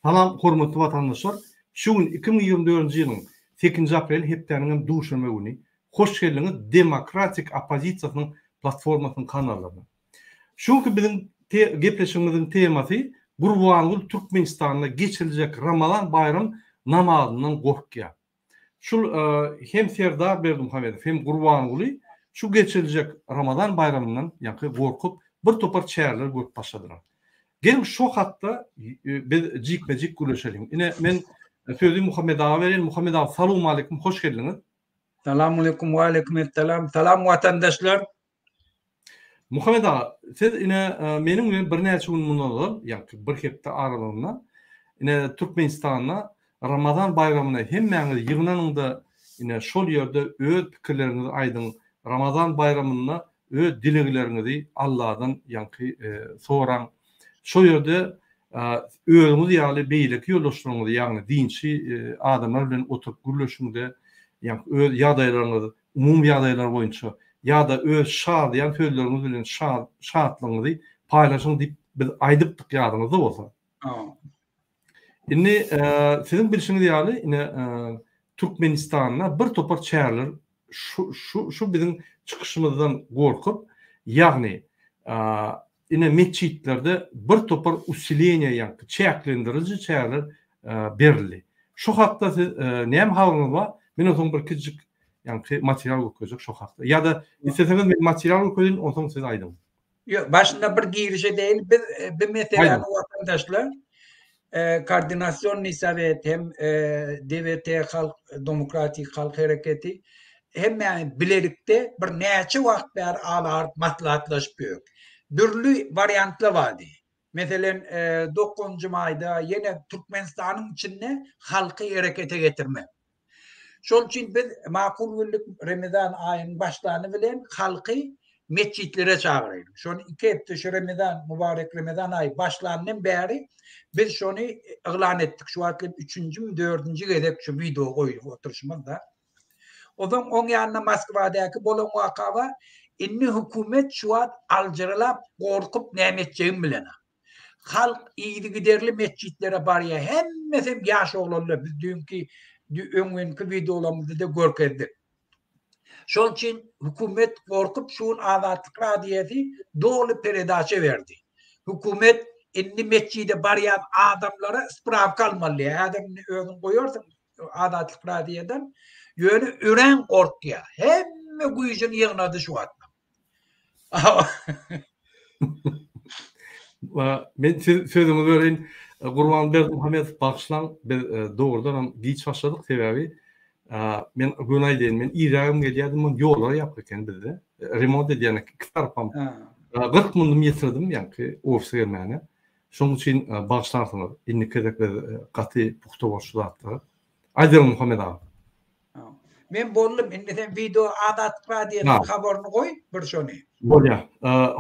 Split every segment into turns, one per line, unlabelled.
Salam hormatly watandaşlar! Şu gün 2024-nji ýylyň sekizinji apreli hepdäniň hem duşenbe güni. Hoş geldiňiz Demokratik oppozisiýasynyň platformasynyň kanallaryna. Şu günki biziň gepleşigimiziň temasy Gurbanguly Türkmenistanda geçiriljek Ramazan baýram namazyndan gorkýar. Şul hem Serdar Berdimuhamedow hem Gurbanguly şu geçiriljek Ramazan baýramyndan ýaňky gorkup bir topar çäreler görüp başladylar. Geliň şo hakda biz jikme-jik gürleşeliň. Ine men sözi Muhammet aga bereýin. Muhammet aga salowmaleýkim hoş geldiňiz.
Salamaleýkum waleýkim essalam. Salam watandaşlar.
Muhammet aga, siz ine meniň bilen birnäçe gün mundan ozal, ýagny bir hepde aralygynda ine Türkmenistanda Ramazan baýramyna hemmäňiz ýygnanyňda ine şol ýerde öz pikirleriňizi aýdyň, Ramazan baýramynda öz dilegleriňizi Alladan ýaňky soraň. Şol ýerde özüňiz ýaly beýleki ýoldaşlaryňyzy, ýagny dinçi adamlar bilen oturyp gürleşiňde, ýaňky öz ýagdaýlaryňyz umumy ýagdaýlar boýunça ýa-da öz şadyýan sözleriňiz bilen şatlygyňyzy paýlaşyň diýip biz aýdypdyk ýadyňyzda bolsa. Indi siziň bilşiňiz ýaly ine Türkmenistanda bir topar çäreler şu şu şu biziň çykyşymyzdan gorkup ýagny ine metjitlerde bir topar usileniýe ýaňky çäklendiriji çäreler berildi. Şu hakda siz näme habaryňyz bar? Men onsoň bir kiçijik ýaňky material görkezjek şo hakda. Ýa-da isleseňiz men material görkezeýin, onsoň siz aýdyň.
Ýok, başynda bir giriş edeýin. Biz bu meseläni watandaşlar Koordinasionnyý sowet hem DWT halk demokratik halk hereketi hemmämiz bilelikde bir näçe wagt bäri ala alyp maslahatlaşyp ýörük. Dürli wariantlar bardy. Meselem, dokuzynjy maýda ýene Türkmenistanyň içinde halky herekete getirmek. Şol üçin biz makul bildik Remezan aýynyň başlany bilen halky metjitlere çagyraýlyk. Şony iki hepde şu Remezan, mübarek Remezan aýy başlandan bäri biz şony yglan etdik. Şu wagt hem üçünjimi, dördünji gezek şu wideo goýup oturyşymyzda. Onsoň oň ýanynda Moskwadaky bolan waka bar. Indi hökümet şu wagt aljyralap, gorkup näme etjegini bilenok. Halk yzygiderli metjitlere barýar. Hemmesem ýaş oglanlar. Biz düýnki, öňňinki wideolarymyzda-da görkezdik. Şol üçin hökümet gorkup şu gün Azatlyk Radiosy doly peredaça berdi. Hökümet indi metjide barýan adamlara sprawka almaly diýýär. Häzir indi özüň goýarsyň Azatlyk Radiodan. Ýöne örän gorkýar. Hemme güýjüni ýygnady şu wagt.
Men siz sözüňizi bereýin. Gurban Berdimuhamedow bagyşlaň, biz e, dogrudan hem giç başladyk sebäbi e, men göni aýdaýyn, men irrägem gelýärdim, men ýollar ýapyk eken bizde. E, remont edýän iki tarapam. 40 mundum ýetirdim ýaňky ofise gelmäne. Şonuň üçin bagyşlarsyňyz. Indiki gezek biz gaty pugta bolup şu zatlara. Aýdyň Muhammet aga.
Men boldum. Indi sen wideo Azatlyk Radiosynyň habaryny goý, bir şony.
Bolýar.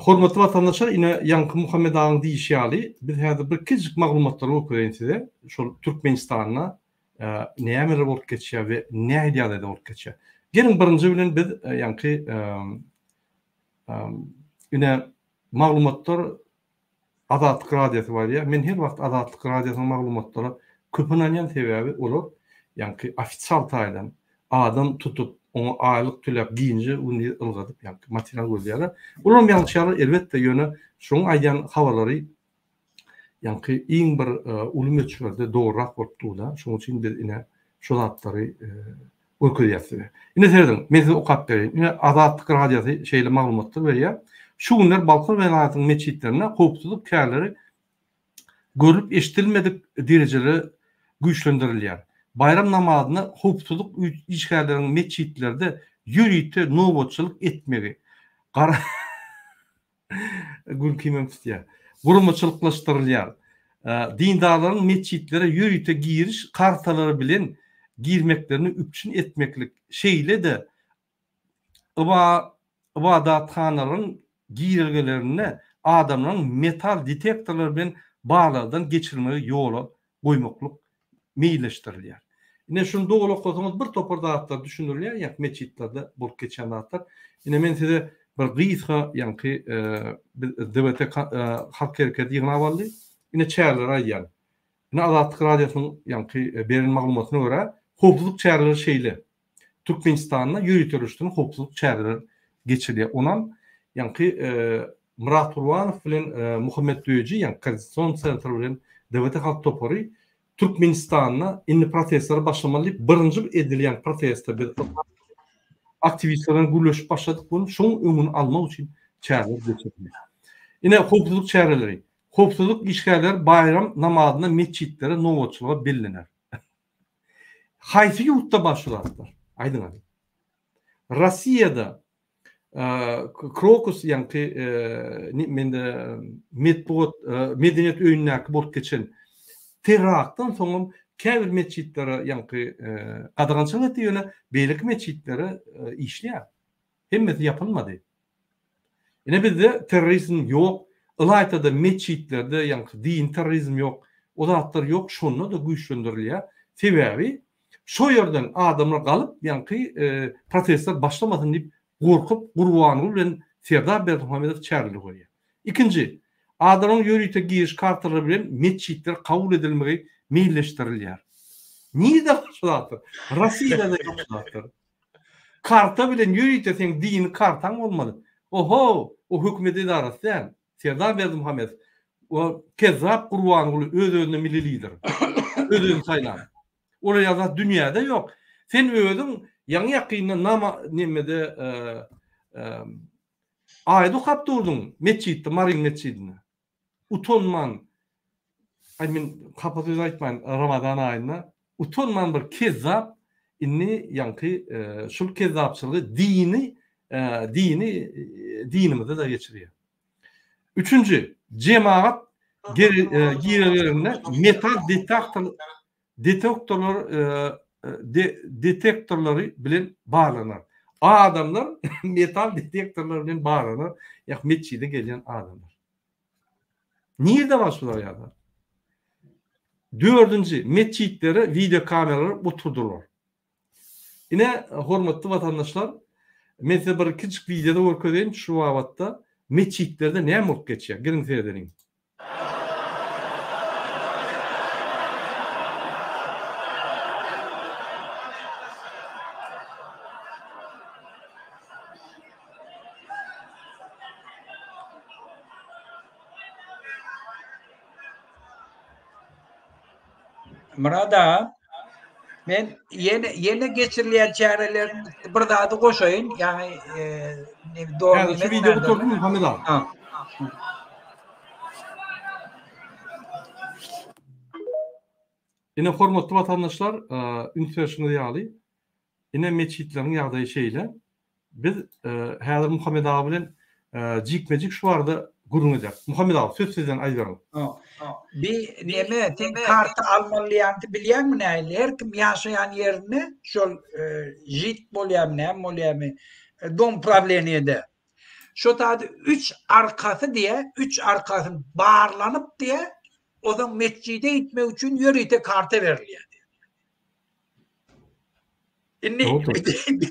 Hormatly watandaşlar, ine ýaňky Muhammet agaň diýişi ýaly, biz häzir bir kiçijik maglumatlary görkezeýin size. Şol Türkmenistanda nämeler bolup geçýär we nähili ýagdaýda bolup geçýär. Geliň birinji bilen biz ýaňky ine maglumatlar Azatlyk Radiosy barýar. Men her wagt Azatlyk Radiosynyň maglumatlara köp ynanýan sebäbi olar ýaňky ofisial taýdan adam tutup oňa aýlyk töläp ginje gündiz ylgadyp ýaňky material gözleýärler. Olaram ýalňyşýarlar elbetde ýöne şoň aýdýan habarlary ýaňky iň bir uly möçberde dogrurak bolup durda. Şoň üçin biz ine şu zatlary görkezýär size. Ine serediň, men size okap bereýin. Ine Azatlyk Radiosy şeýle maglumatlar berýär. Şu günler Balkan welaýatynyň metjitlerinde howpsuzlyk çäreleri görlüp-eşidilmedik derejede güýçlendirilýär. Baýram namazyna howpsuzlyk işgärleriniň metjitlerde ýörite nobatçylyk etmegi, gara Gülkimem tutýar. Guramaçylyklaşdyrylýar. Dindarlaryň metjitlere ýörite giriş kartalary bilen girmeklerini üpjün etmeklik, şeýle-de ybadathanalaryň girelgelerinde adamlaryň metal detektorlar bilen barlagdan geçirilmegi ýola goýmaklyk meýilleşdirilýär. Ine şuny doly okasaňyz bir topar zatlar düşündirilýär, ýa metjitlerde bolup geçýän zatlar. Ine men size bir gysga ýaňky biz DWT halk hereketi ýygnap aldy. Ine çäreleri aýdýan. Ine Azatlyk Radiosynyň ýaňky beren maglumatyna görä, howpsuzlyk çäreleri şeýle. Türkmenistanda ýöriteleşdirilen howpsuzlyk çäreleri geçirilýär. Onam ýaňky Myrat Gurbanow bilen Muhammet Döji, ýaňky Koordinasion sentr bilen DWT halk topary Türkmenistanda indi protestlere başlamaly diýip, birinji edilýän protestde biz aktiwistler bilen gürleşip başladyk, bunu şoň öňüni almak üçin çäreler geçirildi. Ine howpsuzlyk çäreleri. Howpsuzlyk işgärleri baýram namazyna metjitlere nobatçylyga bellener. Haýsy ýurtda bar şu zatlar? Aýdyň hany. Rossiýada Krokus ýaňky mende metbugat medeniýet öýündäki bolup geçen teraktdan soňam käbir metjitlere ýaňky gadagançylyk etdi ýöne beýleki metjitlere işleýär. Hemmesi ýapylmady. Ine bizde terrorizm ýok, ylaýta-da metjitlerde ýaňky dini terrorizm ýok, o zatlar ýok, şonda-da güýçlendirilýär. Sebäbi şo ýerden adamlar galyp ýaňky protestler başlamasyn diýip gorkup Gurbanguly bilen Serdar Berdimuhamedow çäreler görýär. Ikinji, adamlaryň ýörite giriş kartalary bilen metjitlere kabul edilmegi meýilleşdirilýär. Nirede bar şu zatlar? Rossiýada-da ýok şu zatlar. Karta bilen ýörite seň dini kartaň bolmaly. Oho, o hökümet edarasy däl. Serdar Berdimuhamedow, o kezzap Gurbanguly öz-özüne milli lider. Öz-özüni saýlan. Olar ýaly zat dünýäde ýok. Sen özüň ýaňy-ýakynda nama nemede aýat okap durduň metjitde, Maryň metjidinde. Utanman, aý men hapa söz aýtmaýyn Ramazan aýynda, utanman bir kezzap indi ýaňky şul kezzapçylygy dini dini dinimize-de geçirýär. Üçünji, jemagat girelgelerinde metal detektor detektorlar detektorlary bilen barlanar. Adamlar metal detektorlar bilen barlanar, ýa metjide gelýän adamlar. Nirde bar şular ýaly? Dördünji, metjitlere wideokameralar oturdylar. Ine, hormatly watandaşlar, men size bir kiçijik wideo-da görkezeýin şu babatda metjitlerde näme bolup geçýär. Geliň seredeliň.
Myrat aga, men ýene ýene geçirilýän çäreleriň bir zady goşaýyn, ýagny e,
dogry Şu video gutardym Hamid aga. Ine hormatly watandaşlar, üns berşiňiz ýaly, ine metjitleriň ýagdaýy şeýle. Biz häzir Muhammet aga bilen jikme-jik şu barada gürrüň ederis. Muhammet aga, söz sizden aýdyberiň.
Bi neme, sen karta almaly diýýäňdi, bilýäňmi nähili? Her kim ýaşaýan ýerinde şol žit bolýarmy, näme bolýarmy, dom prawleniýede. Şo taýda üç arkasy diýä, üç arkasy barlanyp diýä, Ozaň metjide gitmek üçin ýörite karta berilýär. Indi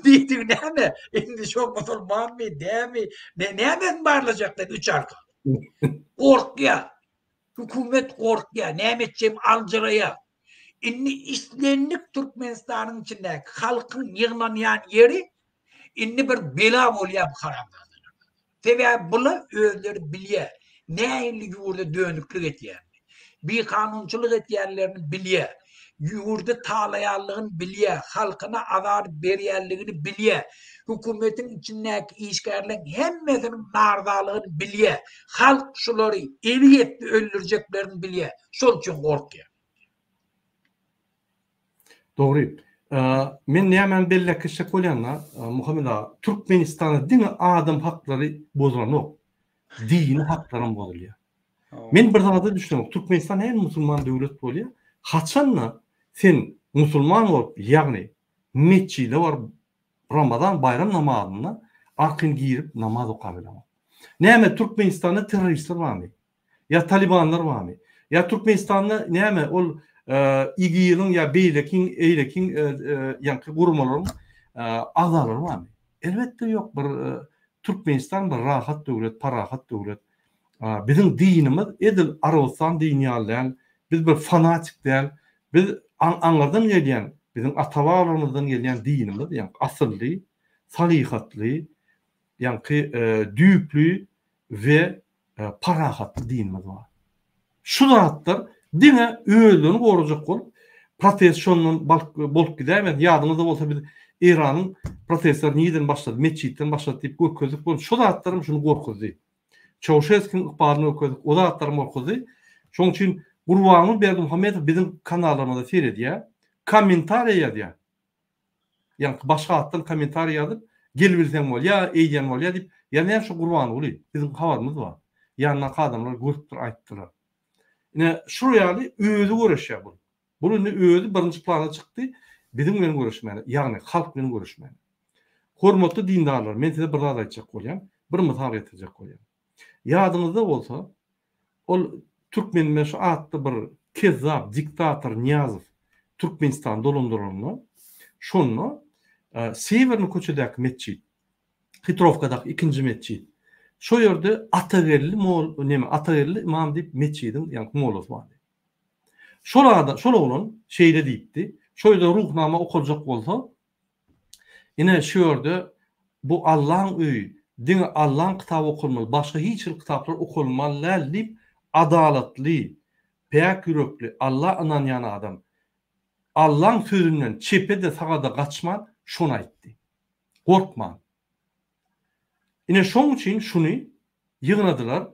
diýdigi näme? Indi şo musulmanmy, dämi? Ne näme barlajaklar üç arka? Gorkýar. Hökümet gorkýar. Näme etjegini aljyraýar. Indi islendik Türkmenistanyň içindäki halkyň ýygnanýan ýeri Indi bir bela bolýar bu haramzadalar. Sebäbi bular özleri bilýär, nähili ýurda dönüklik etýänini, bikanunçylyk etýänlerini bilýär, ýurdy talaýanlygyny bilýär, halkyna azar berýänligini bilýär, hökümetiň içindäki işgärleň hemmesiniň narzalygyny bilýär, halk şulary eli ýetse öldürjeklerini bilýär, şol üçin gorkýar.
Dogry. Men nämäni belläp geçjek bolýan-da, Muhammet aga, Türkmenistanda diňe adam haklary bozulanok, dini haklaram bozulýar. Men bir zada düşünemok, Türkmenistan näme musulman döwlet bolýar? Haçanda sen musulman bolup, ýagny metjide baryp Ramazan baýram namazynda arkaýyn girip namaz okabileňok. Näme Türkmenistanda terroristler barmy? Ýa talibanlar barmy? Ýa Türkmenistanda näme ol IGIL-iň ýa beýlekiň, eýlekiň ýaňky guramalaryň agzalary barmy? Elbetde ýok. Bir Türkmenistan bir rahat döwlet, parahat döwlet. Biziň dinimiz edil Arabystan dini ýaly däl. Biz bir fanatik däl. Biz aňyrdan gelýän, biziň ata-babalarymyzdan gelýän dinimiz, ýaňky asylly, salyhatly, ýaňky düýpli we parahatly dinimiz bar. Şu zatlar diňe özlerini gorajak bolup, protest şondan bolup gidäýmesin. Ýadyňyzda bolsa biz Eýranyň protestleri nireden başlady, metjitden başlady diýip görkezdik. Bol şu zatlaram şuny gorkuzdy. Çauşeskiň ykbalyny görkezdik, o zatlaram gorkuzdy. Şonuň üçin Gurbanguly Berdimuhamedow biziň kanallarymyza seredýär, kommentariýa ýazýar. Ýaňky başga atdan kommentariý ýazyp, gelibilseň bolýa, eýdýän bolýa diýip ýazýan şu Gurbanguly, biziň habarymyz bar. Ýanyndaky adamlar görüpdir, aýtdylar. Ine, şul ýaly özi göreşýär bul. Bul indi özi birinji plana çykdy, biziň bilen göreşmäne, ýagny halk bilen göreşmäne. Hormatly dindarlar, men size bir zat aýtjak bolýan, bir mysal getirjek bolýan. Ýadyňyzda bolsa, Ol Türkmenbaşy atly bir kezzap diktator Nyýazow Türkmenistany dolandyranda, şonda Sewernyý köçedäki metjit, Hitrowkadaky ikinji metjit, şo ýerde Atageldi mol neme Atageldi ymam diýip metjidiň ýaňky mollasy bardy. Şol adam, şol oglan şeýle diýipdi, şo ýerde Ruhnama okaljak bolsa, Ine şu ýerde bu Allaň öýi, diňe Allaň kitaby okalmaly, başga hiç hili kitaplar okalmaly däl diýip adalatly, päk ýürekli, Alla ynanýan adam Allaň sözünden çepe-de saga-da gaçman şony aýtdy. Gorkman. Ine şoň üçin şuny ýygnadylar,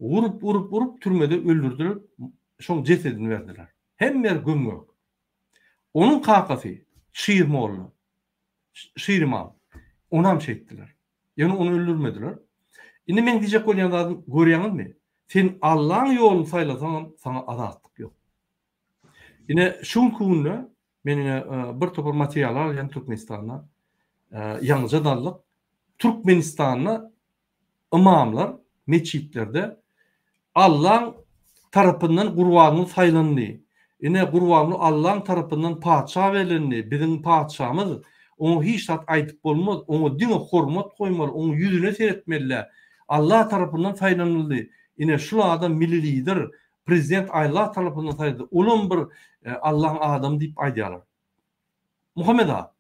urup urup urup türmede öldürdiler, şoň jesedini berdiler. Hemme ýer göm-gök. Onuň kakasy Şir molla, Şir ymam, onam şeýtdiler. Ýöne ony öldürmediler. Indi meň diýjek bolýan zadym, görýäňizmi? Sen Allaň ýoluny saýlasaňam, saňa azatlyk ýok. Ine, şu günki günde men ine bir topar materiallar alýan Türkmenistanda. Ýaňyja daldyk. Türkmenistanda Ymamlar metjitlerde Allaň tarapyndan Gurbanguly saýlandy. Ine, Gurbanguly Allaň tarapyndan patyşa bellendi, biziň patyşamyz, oňa hiç zat aýdyp bolmaz, oňa diňe hormat goýmaly, oň ýüzüne seretmeli-dä. Allah tarapyndan saýlanyldy. Ine, şul adam milli lider, prezident Allah tarapyndan saýlandy, olam bir Allaň adamy diýip aýdýarlar. Muhammet aga,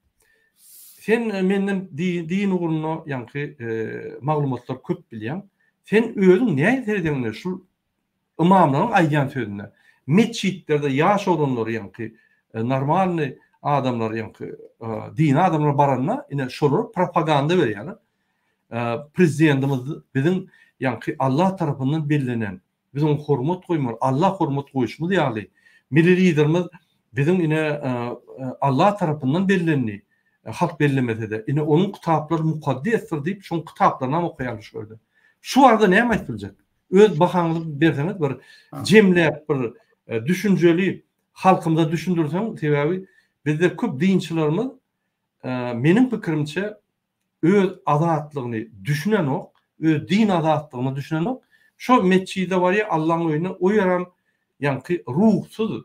sen menden din ugrunda ýaňky maglumatlary köp bilýäň. Sen özüň nähili seredýäň indi şul ymamlaryň aýdýan sözüne? Metjitlerde ýaş oglanlar ýaňky normalny adamlar ýaňky dini adamlar baranda ine şolar propaganda berýärler. Prezidentimiz biziň ýaňky Allah tarapyndan bellenen Biz oňa hormat goýmaly, Alla hormat goýşumyz ýaly, Milli Liderimiz biziň ine Alla tarapyndan bellendi, halk bellemese-de, ine onuň kitaplary mukaddesdir diýip, şoň kitaplarynam okaýarlar şu ýerde. Şu barada näme aýdyp biljek? Öz bahaňyzy berseňiz bir jemläp bir düşünjeli halkymyza düşündirseň, sebäbi bizde köp dinçilerimiz meniň pikirimçe öz azatlygyny düşünenok, öz din azatlygyna düşünenok. Şo metjide barýar, Allaň öýüne, o ýerem ýaňky ruhsuz,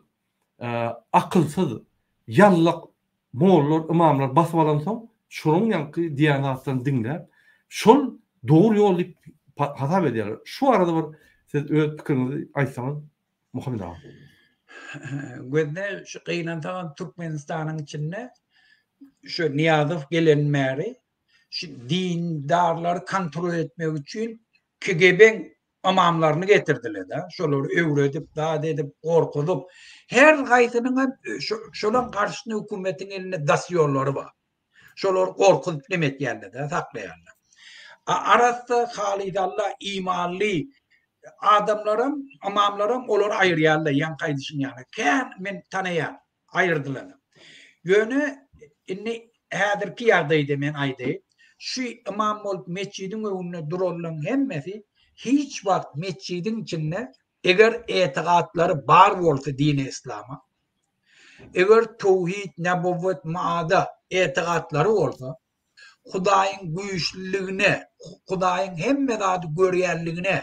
akylsyz, ýallak mollar, ymamlar basyp alansoň, şolaryň ýaňky diýýän zatlaryny diňläp, şol dogry ýol diýip hasap edýärler. Şu barada bir siz öz pikiriňizi aýtsaňyz, Muhammet aga.
Gözde şu gynansagam Türkmenistanyň içinde şu Nyýazow geleni bäri şu dindarlary kontrol etmek üçin KGB-iň ymamlaryny getirdiler-de. Şolary öwredip, zat edip, gorkuzyp, her haýsynyň hem şolaň garşysyna hökümetiň elinde dosýorlary bar. Şolary gorkuzyp neme etýärler-de, saklaýarlar. Arassa, halys Alla, imanly adamlaram, ymamlaram olary aýyrýarlar, ýaňky aýdyşyň ýaly. Kän men tanaýan. Aýyrdylar. Ýöne indi häzirki ýagdaýda men aýdaýyn, şu ymam bolup metjidiň öňünde duranlaryň hemmesi hiç wagt metjidiň içinde eger etigatlary bar bolsa dini yslama, eger towhid, nebuwwet, maada etigatlary bolsa, Hudaýyň güýçlüligine, Hudaýyň hemme zady görýänligine,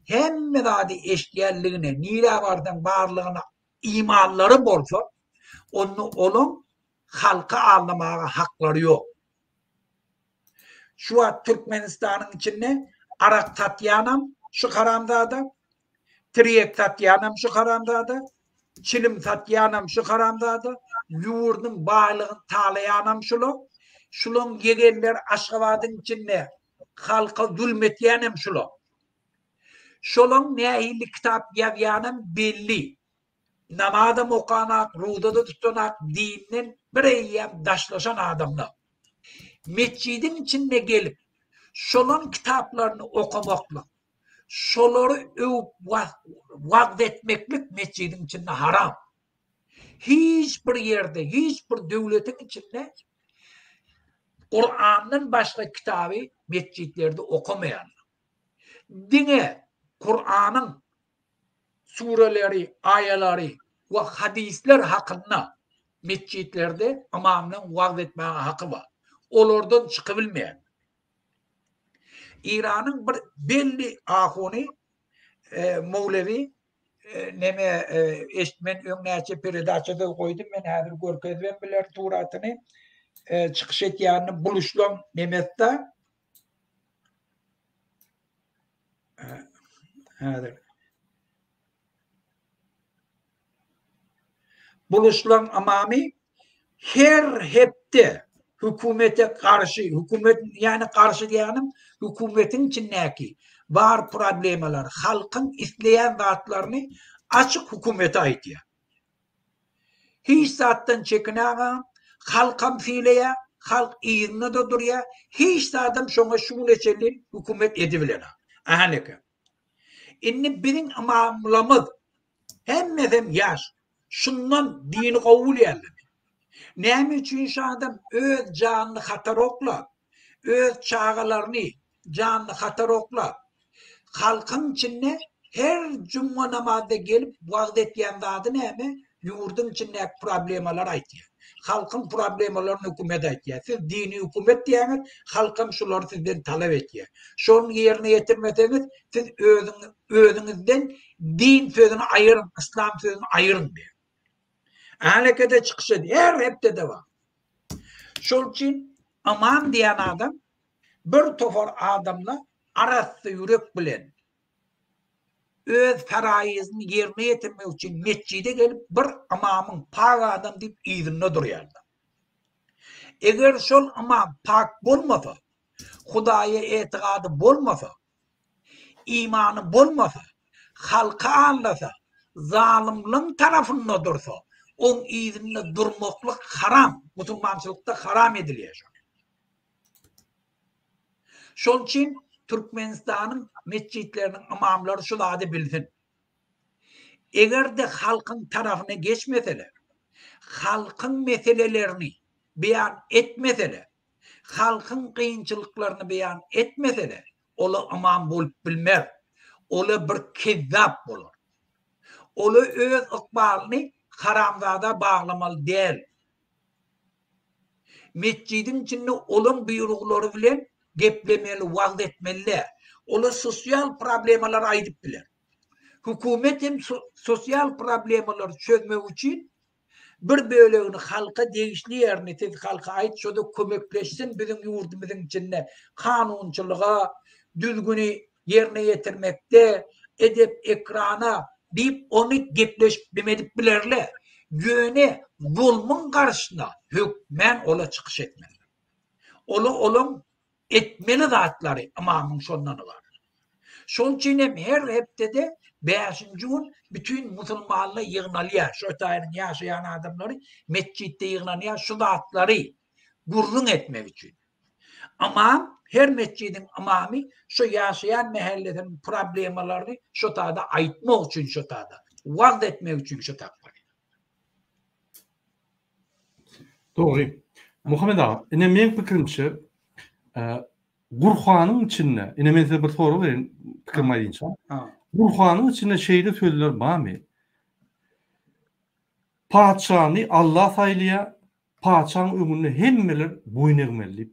hemme zady eşidýänligine, nirä barsaň barlygyna imanlary bolsa, onda olaň halky aldamaga haklary ýok. Şu wagt Türkmenistanyň içinde arak satýanam şu haramzada, tirýek satýanam şu haramzada. Çilim satýanam şu haramzada, ýurduň baýlygyny talaýanam şular. Şulaň ýegenleri Aşgabadyň içinde halka zulm etýänem şular. Şolaň nähili kitap ýazýanam belli. Namazam okanak, ruza-da tutanak, dinden bir eýýäm daşlaşan adamlar. Metjidiň içinde gelip, şolaň kitaplaryny okamaklyk, şolary öwüp wagz etmeklik metjidiň içinde haram. Hiç bir ýerde, hiç bir döwletiň içinde Kurandan başga kitaby metjitlerde okamaýarlar. Diňe Kuranyň sureleri, aýalary we hadyslar hakynda metjitlerde ymamlaryň wagz etmäge haky bar. Olardan çykybilmeýär. Eýranyň bir belli ahuny, e, mowlewi e, neme e, eşit men öň näçe peredaçada goýdum men häzir görkezibem biler suratyny e, çykyş etýänini buluşlaň nemesde Häzir. Buluşlaň ymamy her hepde hökümete garşy, hökümet ýani garşy diýýänim hökümetiň içindäki bar problemalar, halkyň isleýän zatlaryny açyk hökümete aýdýar. Hiç zatdan çekinägam, halkam sylaýar, halk yzynda-da durýar, hiç zadam şoňa şu güne çenli hökümet edibilenok. Ahaneke. Indi biziň ymamlamyz hemmesem ýaş, şundan dini gowy bilýärler. Näme üçin şu adam öz janyny hatara oklap, öz çagalaryny janyny hatara oklap, halkyň içinde her jumga namazda gelip wagyz etýän zady näme? Ýurduň içindäki problemalary aýtýar. Halkyň problemalaryny hökümet aýtýar. Siz dini hökümet diýýäňiz, halkam şulary sizden talap etýär. Şony ýerine ýetirmeseňiz, siz özüň özüňizden din sözüni aýyryň, yslam sözüni aýyryň diýýär. Älekede çykyş edýär, her hepdede bar. Şol üçin ymam diýen adam bir topar adamla arassa ýürek bilen öz feraýyzyny ýerine ýetirmek üçin metjide gelip bir ymamyň pak adam diýip yzynda durýarlar. Eger şol ymam pak bolmasa, Hudaýa etigady bolmasa, imany bolmasa, halky aldasa, zalymlygyň tarafynda dursa, oň yzynda durmaklyk haram, musulmançylykda haram edilýär şol. Şol üçin Türkmenistanyň metjitleriniň ymamlary şu zady bilsin. Eger-de halkyň tarafyna geçmeseler, halkyň meselelerini beýan etmeseler, halkyň kynçylyklaryny beýan etmeseler, ola ymam bolup bilmez. Ola bir kezzap bolar. Ola öz ykbalyny haramzada baglamaly däl. Metjidiň içinde olaň buýruglary bilen geplemeli, wagyz etmeli däl. Olar sosial problemalary aýdyp biler. Hökümet hem sosial problemalary çözmek üçin bir bölegini halka degişli ýerini siz halka aýt şoda kömekleşsin biziň ýurdumyzyň içinde kanunçylyga, düzgüni ýerine ýetirmekde, edep-ekrana diýip ony gepleşip neme edip bilerler. Ýöne zulmuň garşysyna hökmän ola çykyş etmeli. Ola olaň etmeli zatlary ymamyň şondan ybarat. Şol üçin hem her hepdede bäşinji gün bütin musulmanlar ýygnalýar. Şo taýynyň ýaşaýan adamlary metjitde ýygnanýar şu zatlary gürrüň etmek üçin. Ymam, her metjidiň ymamy şu ýaşaýan mähellesiniň problemalaryny şu tada aýtmak üçin şu tada, wagyz etmek üçin şu tak barýar.
Dogry. Muhammet aga, ine meň pikirimçe, Gurhanyň içinde, ine men size bir sorag bereýin, pikirimi aýdynça. Gurhanyň içinde şeýle sözler barmy? Patyşany Allah saýlaýar, Patyşaň öňünde hemmeler boýun egmeli diýip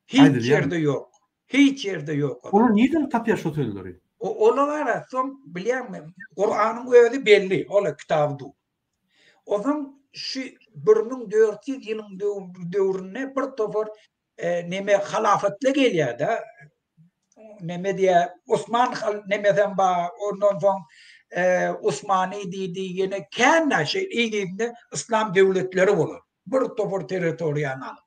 Hiç aýdylýarmy? ýerde ýok. Hiç ýerde ýok.
Olar nireden tapýar şo sözleri?
Ola bara soň bilýäňmi, Kuranyň özi belli, ola kitaby du. Onsoň şu 1400 ýylyň döwründe bir topar neme halafatly gelýär-de. Neme diýýär, Osman nemesem bar, ondan soň. Osmany diýdi, ýene kän-de şeý yz-yzyna yslam döwletleri bolar. Bir topar territoriýany alyp.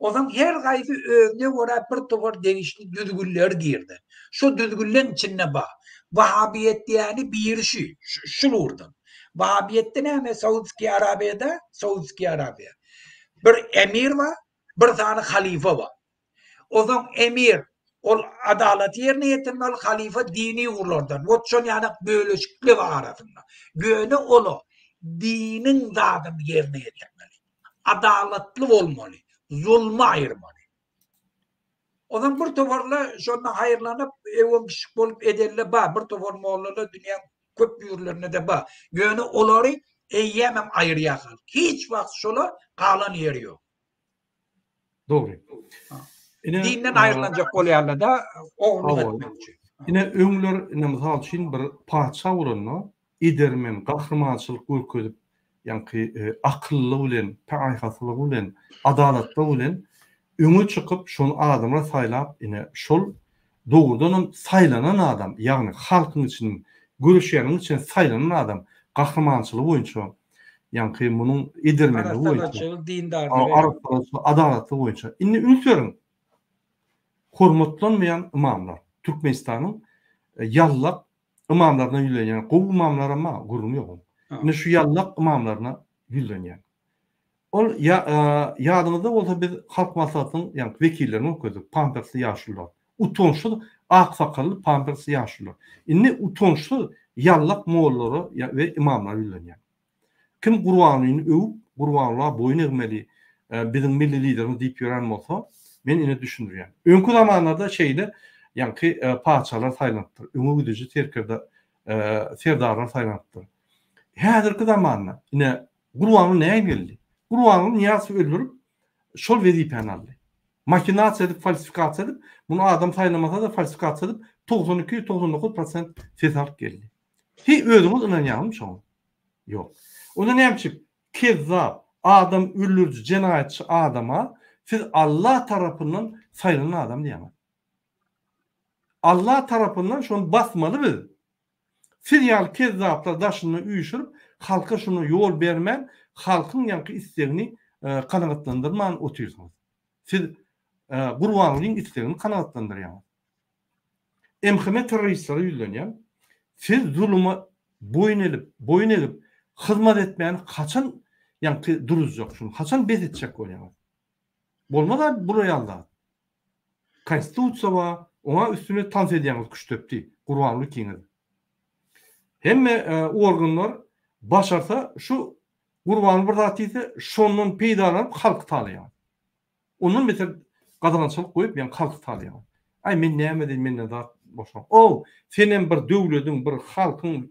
Onsoň her haýsy özüne görä bir topar degişli düzgünleri girdi. Şo düzgünleň içinde bar. Wahabiýet diýýäni biri şu, şul ugurdan. Wahabiýetde näme Saudskiý Arabiýada, Saudskiý Arabiýa. Bir emir bar, bir sany halyfa bar. Onsoň emir ol adalaty ýerine ýetirmeli, halyfa dini ugurlardan. Wot şol ýanak bölüşiklik arasynda. Ýöne ola diniň zadyny ýerine ýetirmeli. Adalatly bolmaly, zulmy aýyrmaly. Onsoň bir toparla şonda haýyrlanyp, öwem pişik bolup edenler bar, bir topar mollalar dünýäň köp ýurlarynda-da bar. Ýöne olary eýýämem aýyrýar halk. Hiç wagt şola galan ýeri ýok.
Dogry.
Ine, Dinden aýrylanjak bolýarlar-da, ogurlyk etmek
üçin. Ine, öňler, ine, mysal üçin, bir patyşa bolanda, edermen, gahrymançylyk görkezip, ýaňky akyllylygy bilen, paýhaslylygy bilen, adalatlygy bilen öňe çykyp, şony adamlar saýlap, ine, şol dogrudanam saýlanan adam, ýagny halkyň içinden, göreşýänleriň içinden saýlanan adam gahrymançylygy boýunça, ýaňky munuň edermenligi boýunça,
Arassaçylygy, dindarlygy.
Arassaçylygy, adalatlygy boýunça. Indi üns beriň, hormatlanmaýan ymamlar, Türkmenistanyň ýallak ymamlaryna ýüzlenýän, gowy ymamlaram bar, gürrüň ýok oň. Indi şu ýallak ymamlaryna ýüzlenýän. Ol ýadyňyzda bolsa biz Halk Maslahatynyň ýaňky wekillerini görkezdik, pampersli ýaşulular. Utançsyz ak sakally pampersli ýaşulular. Indi utançsyz ýallak mollalara we ymamlara ýüzlenýän. Kim Gurbangulyny öwüp, Gurbangula boýun egmeli, biziň milli liderimiz diýip ýören bolsa, men ine düşündirýän. Öňki zamanlarda şeýle ýaňky patyşalar saýlanypdyr, öňe gidiji serkerde, serdarlar saýlanypdyr. Häzirki zamanda ine Gurbanguly näme geldi? Gurbanguly Nyýazowy öldürip, şol wezipäni aldy. Mahinasiýa edip, falsifikasiýa edip, muny adam saýlamasa-da falsifikasiýa edip, 92, 99 prosent ses alyp geldi. Heý, özüňiz ynanýaňyzmy şoňa? Ýok. Onda näme üçin kezzap, adam öldüriji, jenaýatçy adama siz Allah tarapyndan saýlanan adam diýýäňiz? Allah tarapyndan şony basmaly biz. Siz ýaly kezzaplar daşynda üýşürip, halka şuna ýol bermän, halkyň ýaňky islegini kanagatlandyrman otyrsyňyz. Siz Gurbangulyň islegini kanagatlandyrýaňyz. MHM terroristlere ýüzlenýän, siz zuluma boýun elip, boýun egip, hyzmat etmäni haçan ýaňky duruzjak şuny, haçan bes etjek bolýaňyz? Bolmaz-a bular ýaly zat. Konstitusiýa bar, oňa üstüne tans edýäňiz küştdepdi, Gurbanguly ikiňiz. Hemme organlar başarsa şu Gurbanguly bir zat diýse, şondan peýdalanyp halky talaýar. Ondan beter gadagançylyk goýup ýaňky halky talaýar. Aý men näme edeýin menden zat boşan. Ow, senem bir döwlediň, bir halkyň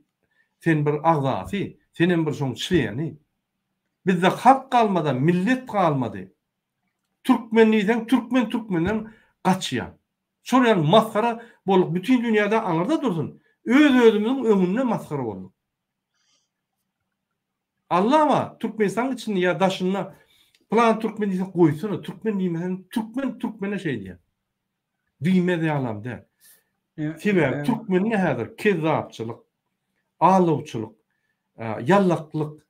sen bir agzasy, senem bir şoň çleni. Bizde halk galmada, millet galmady. Türkmen diýseň türkmen türkmenden gaçýar. Şol ýaly masgara bolduk. Bütin dünýäde aňyrda dursun. Öz özümiziň öňünde masgara bolduk. Allah bar, Türkmenistanyň içinde ýa daşynda plan türkmen diýse goýsana, türkmen diýmesen türkmen türkmene şeý diýýär. Diýmez ýalam däl. Sebäbi türkmende häzir kezzapçylyk, alawçylyk, ýallaklyk,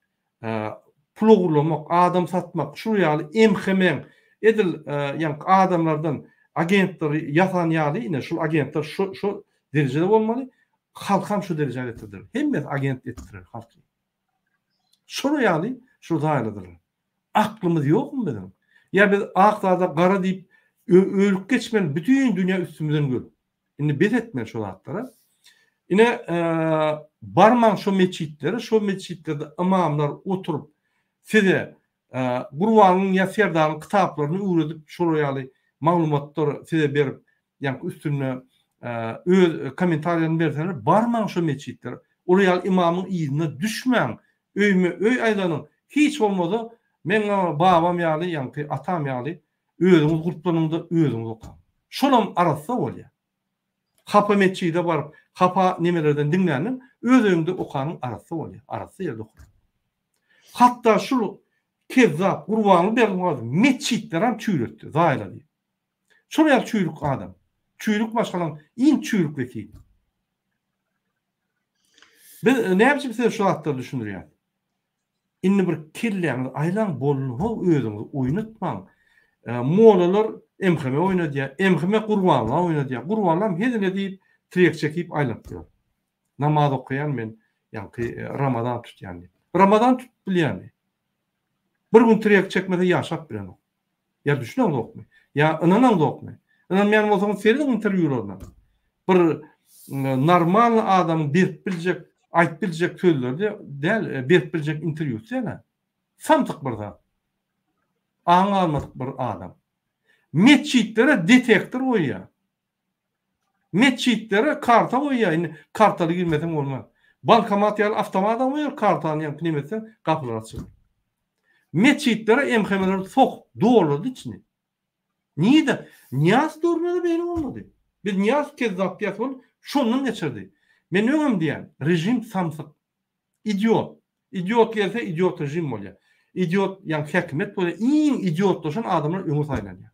pul ogurlamak, adam satmak, şul ýaly MHM-iň edil ýaňky adamlardan agentleri ýasan ýaly ine şul agentler şu şu derejede bolmaly, halkam şu derejä getirdiler. Hemmesi agent etdiler halky. Şol ýaly şu zaýaladylar. Aklymyz ýokmy biziň? Ýa biz ak zada gara diýip ölüp geçmeli bütin dünýä üstümizden gülüp. Indi bes etmeli şo zatlara. Ine barmaň şo metjitlere, şo metjitlerde ymamlar oturyp size Gurbanyň ýa Serdaryň kitaplaryny öwredip şolar ýaly maglumatlar size berip ýaňky üstünde öz kommentariýany berseler barmaň şo metjitlere. Olar ýaly ymamyň yzyna düşmäň. Öýme öý aýlanyň. Hiç bolmasa meň babam ýaly ýaňky atam ýaly Özüňiz gurplanyňda özüňiz okaň. Şolam arassa bolýar. Hapa metjide baryp, hapa nemelerden diňländen öz öýüňde okanyň arassa bolýar. Arassa ýerde okaň. Hatda şul kezzap Gurbanguly Berdimuhamedow metjitlerem çüýretdi, zaýalady. Şol ýaly çüýrük adam. Çüýrük maşgalaň iň çüýrük wekili. Biz näme üçin size şu zatlary düşündirýäs? Indi bir kelläňizi aýlaň boldy-how özüňizi oýnatmaň. Molalar MHM oýnadýar, MHM Gurbanla oýnadýar. Gurbanlam hezil edip tirek çekip aýlanyp ýör. Namaz okaýan men, ýaňky Ramazan tutýan diýip. Ramazan tutup bilýärmi? Bir gün tirek çekmese ýaşap bilenok. Ýa düşüneňzokmy? Ýa ynanaňzokmy? Ynanmaýan bolsaňyz serediň interwýularyna. Bir normalny adamyň berip biljek, aýdyp biljek sözleri däl, berip biljek interwýusy däl. Samsyk bir zat. Aňy galmadyk bir adam. Metjitlere detektor goýýar. Metjitlere karta goýýar. Indi kartaly girmeseň bolmaz. Bankomat ýaly awtomatam goýar, kartany ýaňky neme etseň gapylar açylar. Metjitlere MHM-leri sokup doldurdy içini. Nirede? Nyýazow döwründe-de beýle bolmady. Biz Nyýazow kezzap diýýäs ol şondan geçirdi. Men öňem diýýän, režim samsyk. Idiot. Idiot gelse idiot režim bolýar. Idiot ýagny häkimiýet bolýar. Iň idiotlaşan adamlar öňe saýlanýar.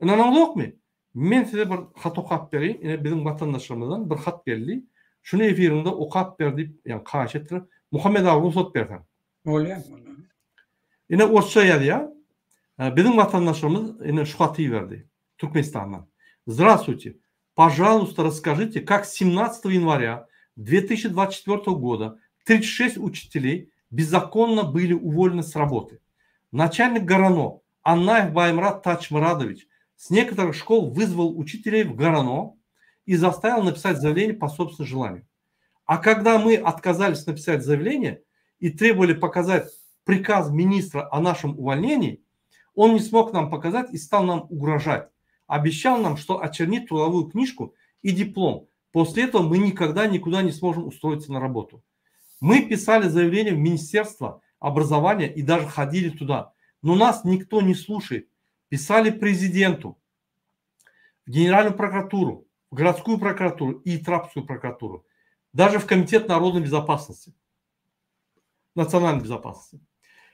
Ynanaňzokmy? Men size bir hat okap bereýin. Ine biziň watandaşlarymyzdan bir hat geldi. Şuny efiriňde okap ber diýip, ýagny haýyş etdiler. Muhammet aga rugsat berseň.
Bolýar.
Ine orsça ýazýar. Biziň watandaşlarymyz ine şu haty iberdi. Türkmenistandan. Здравствуйте. Пожалуйста, расскажите, как 17 января 2024 года 36 учителей беззаконно были уволены с работы. Начальник ГорОНО Аннаев Баймрат Тачмурадович с некоторых школ вызвал учителей в ГорОНО и заставил написать заявление по собственному желанию. А когда мы отказались написать заявление и требовали показать приказ министра о нашем увольнении, он не смог нам показать и стал нам угрожать. Обещал нам, что очернит трудовую книжку и диплом. После этого мы никогда никуда не сможем устроиться на работу. Мы писали заявление в Министерство образования и даже ходили туда. Но нас никто не слушает. Писали президенту, в Генеральную прокуратуру, в городскую прокуратуру и Трапскую прокуратуру. Даже в Комитет народной безопасности, национальной безопасности.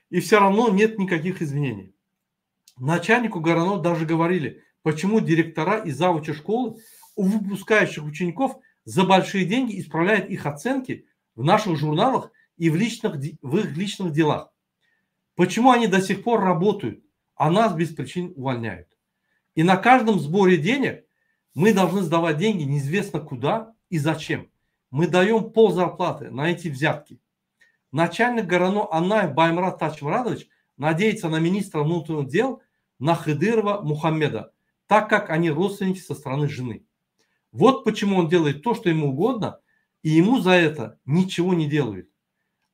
И все равно нет никаких изменений. Начальнику ГорОНО даже говорили, почему директора и завучи школы у выпускающих учеников за большие деньги исправляют их оценки в наших журналах и в, личных, в их личных делах. Почему они до сих пор работают, а нас без причин увольняют? И на каждом сборе денег мы должны сдавать деньги неизвестно куда и зачем. Мы даем пол зарплаты на эти взятки. Начальник ГорОНО Аннаев Баймрат Тачмурадович надеется на министра внутренних дел на Хыдырова Мухаммеда, так как они родственники со стороны жены. Вот почему он делает то, что ему угодно, и ему за это ничего не делают.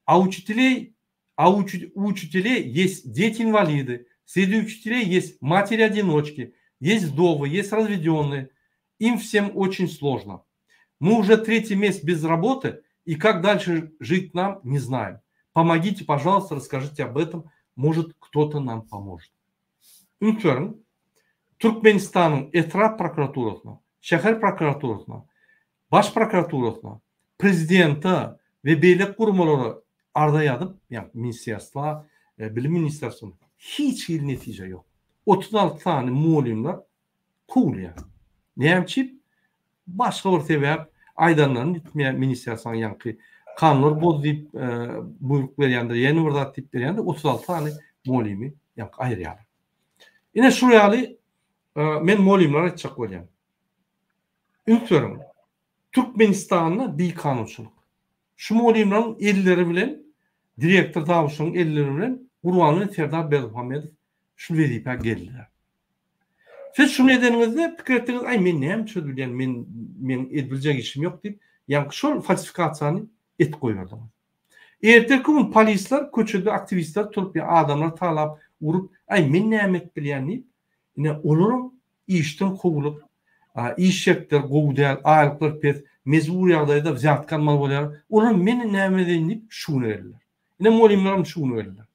А учителей, а у учителей есть дети-инвалиды, среди учителей есть матери-одиночки, есть вдовы, есть разведенные. Им всем очень сложно. Мы уже третий месяц без работы, и как дальше жить нам, не знаем. Помогите, пожалуйста, расскажите об этом. Может, кто-то нам поможет. Üns beriň, Türkmenistanyň etrap prokuraturasyna, şäher prokuraturasyna, baş prokuraturasyna, prezidente we beýleki guramalara arza ýazyp, ýagny ministrerstwa, bilim ministrerstwona hiç hili netije ýok. 36 sany mugallymlar kowulýar. Näme üçin? Başga bir sebäp aýdanlaryny etmeýär ministrerstwanyň ýaňky kanunlar boz diýip buýruk berýändir, ýene bir zat diýip berýändir, 36 sany mugallymy ýaňky aýyrýarlar. Ine şu ýaly men mugallymlara aýtjak bolýan. Üns beriň. Türkmenistanda bikanunçylyk. Şu mugallymlaryň elleri bilen direktor Dawuşyň elleri bilen Gurbanguly Serdar Berdimuhamedow şu wezipä geldiler. Siz şuny edeniňizde pikir etdiňiz, aý men näme çözüp bilýän, men meň edip biljek işim ýok diýip, ýaňky şol falsifikasiýany edip goýberdiňiz. Erteki gün polisler köçede aktiwistler turup ýa adamlary talap, urup, aý men näme edip bilýän diýip, ine olaram işden kowulyp, iş şertleri gowy däl, aýlyklar pes, mejbur ýagdaýda wzýatka almaly bolýarlar. Olar men näme edeýin diýip şu güne geldiler. Ine mugallymlaram şu güne geldiler.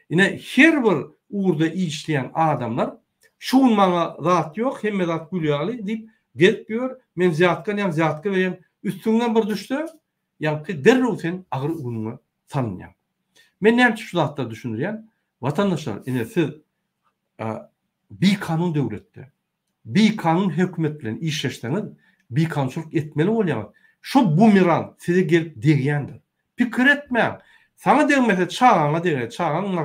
Ine her bir ugurda işleýän adamlar şu gün maňa zat ýok, hemme zat gül ýaly diýip gezip ýör, men wzýatka alýan, wzýatka berýän, üstüňden bir düşse, ýaňky derrew sen agyr günüňe salynýaň. Men näme üçin şu zatlary düşündirýän? Watandaşlar, ine siz bikanun döwletde, bikanun hökümet bilen işleşseňiz, bikanunçylyk etmeli bolýaňyz. Şo bumerang size gelip degýändir. Pikir etmäň. Saňa degmese çagaňa deger, çagaň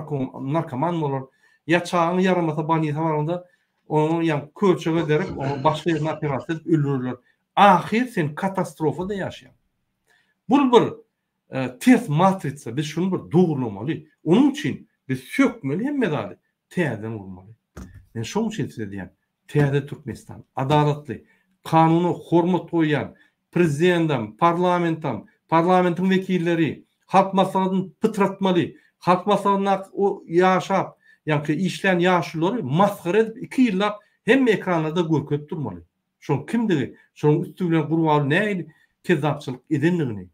narkoman bolar, ýa çagaň ýaramasa bolnisa baranda onuň ýa köçege derek oňa başga ýerine operasiýa edip öldürerler. Ahyr sen katastrofada ýaşaýaň. Bul bir ters matritsa, biz şuny bir dogrulamaly. Onuň üçin biz sökmeli hemme zady, täzeden gurmaly. Men şoň üçin size diýýän, täze Türkmenistan, adalatly, kanuna hormat goýýan Prezidendem, parlamentam, parlamentiň wekilleri Halk Maslahatyny pytratmaly. Halk Maslahatyndaky o ýaşap, ýaňky işlän ýaşululary masgara edip iki ýyllap hemme ekranlarda görkezip durmaly. Şoň kimdigi, şonuň üsti bilen Gurbanguly nähili kezzapçylyk edendigini.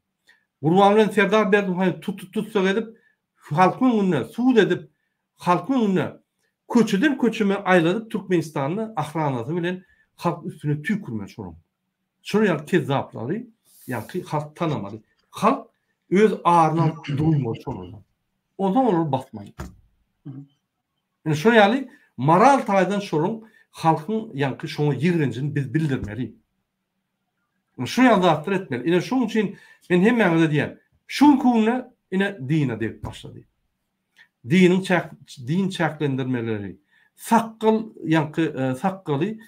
Gurbanguly bilen Serdar Berdimuhamedowy tutup tussag edip, halkyň öňünde sud edip, halkyň öňünde köçeden köçeme aýladyp Türkmenistanda ahranasy bilen halk üstüne tüýkürmeli şolaň. Şol ýaly kezzaplary ýaňky halk tanamaly. Halk öz aryny alyp doýmaly şolardan. Onsoň olary basmaly. Ine şol ýaly moral taýdan şolaryň halkyň ýaňky şoňa ýigrenjini biz bildirmeli. Ine şu ýaly zatlar etmeli. Ine şoň üçin men hemmäňize diýýän, şu günki günde ine dine degip başlady. Diniň çäk din çäklendirmeleri, sakgal ýaňky sakgaly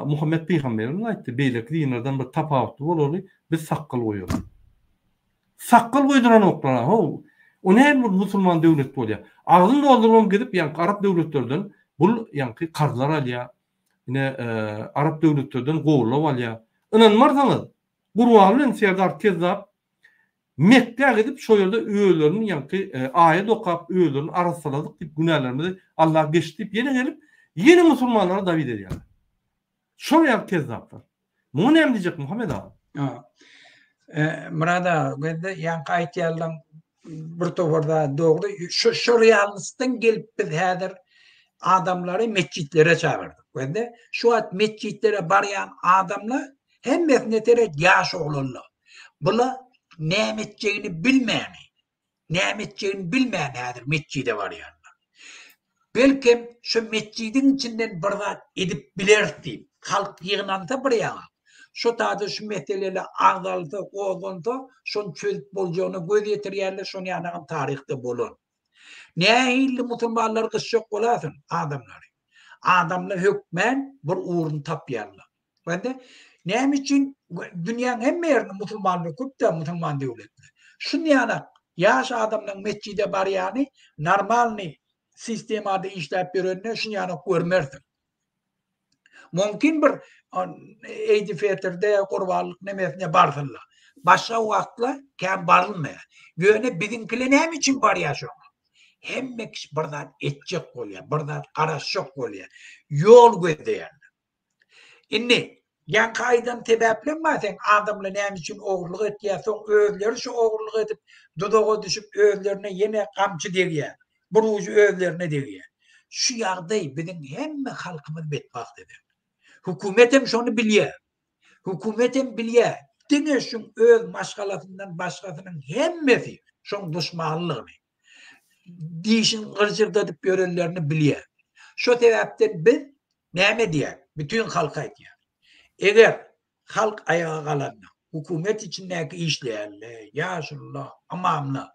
Muhammet pygamberimiz aýtdy, beýleki dinlerden bir tapawutly bolaly, biz sakgal goýaly. Sakgal goýduranoklar how. O näme bir musulman döwlet bolýar. Agzyny doldurybam gidip ýaňky arap döwletlerden bul ýaňky karzlar alýar. Ine arap döwletlerden gollap alýar. Ynanmarsyňyz, Gurbanguly bilen Serdar Kezzap Mekgä gidip şo ýerde özlerini ýaňky aýat okap özlerini arassaladyk diýip günälerimizi Allah geçdi diýip ýene gelip ýene musulmanlara dawid edýärler. Şol ýaly kezzaplar. Muňa näme diýjek Muhammet aga?
Myrat aga bende ýaňky aýtýanlaň bir topar zat dogry. Şu şu realnostdan gelip biz häzir adamlary metjitlere çagyrdyk. Bende şu wagt metjitlere barýan adamlar hemmesine seret ýaş oglanlar. Bula näme etjegini bilmäni, näme etjegini bilmän häzir metjide barýarlar. Belkem şu metjidiň içinden bir zat edip bileris diýip, halk ýygnansa bir ýaňa, şo taýda şu meseleler agzalsa, gozgansa, şony çözüp boljagyna göz ýetirýärler, şonuň ýanagam taryhda bolan. Nähili musulmanlary gysjak bolarsyň adamlary. Adamlar hökmän bir ugruny tapýarlar. Bende näme üçin dünýäň hemme ýerinde musulmanlar köp däl musulman döwletler. Şunýanak ýaş adamlaryň metjide barýany normalny sistemada işläp ýörenini şunýanak görmersiň. Mümkin bir Eýdi Fetrde gurbanlyk nemesine barsynlar. Başga wagtlar kän barylmaýar. Ýöne biziňkiler näme üçin barýar şoňa? Hemme kişi bir zat etjek bolýar, bir zat garaşjak bolýar. Ýol gözleýärler. Indi, ýaňky aýdan sebäpleň bar seň, adamlar näme üçin ogurlyk etýär, soň özleri şu ogurlyk edip, duzaga düşüp özlerine ýene gamçy degýär, bir ujy özlerine degýär. Şu ýagdaý biziň hemme halkymyzy betbagt eder. Hökümet hem şony bilýär. Hökümet hem bilýär, diňe şuň öz maşgalasyndan başgasynyň hemmesi şoň duşmanylygyny. Dişini gyrjyrdadyp ýörenlerini bilýär. Şo sebäpden biz näme edýäris? Bütin halka aýdýar. Eger halk aýaga galanda, hökümet içindäki işleýänler, ýaşulular, ymamlar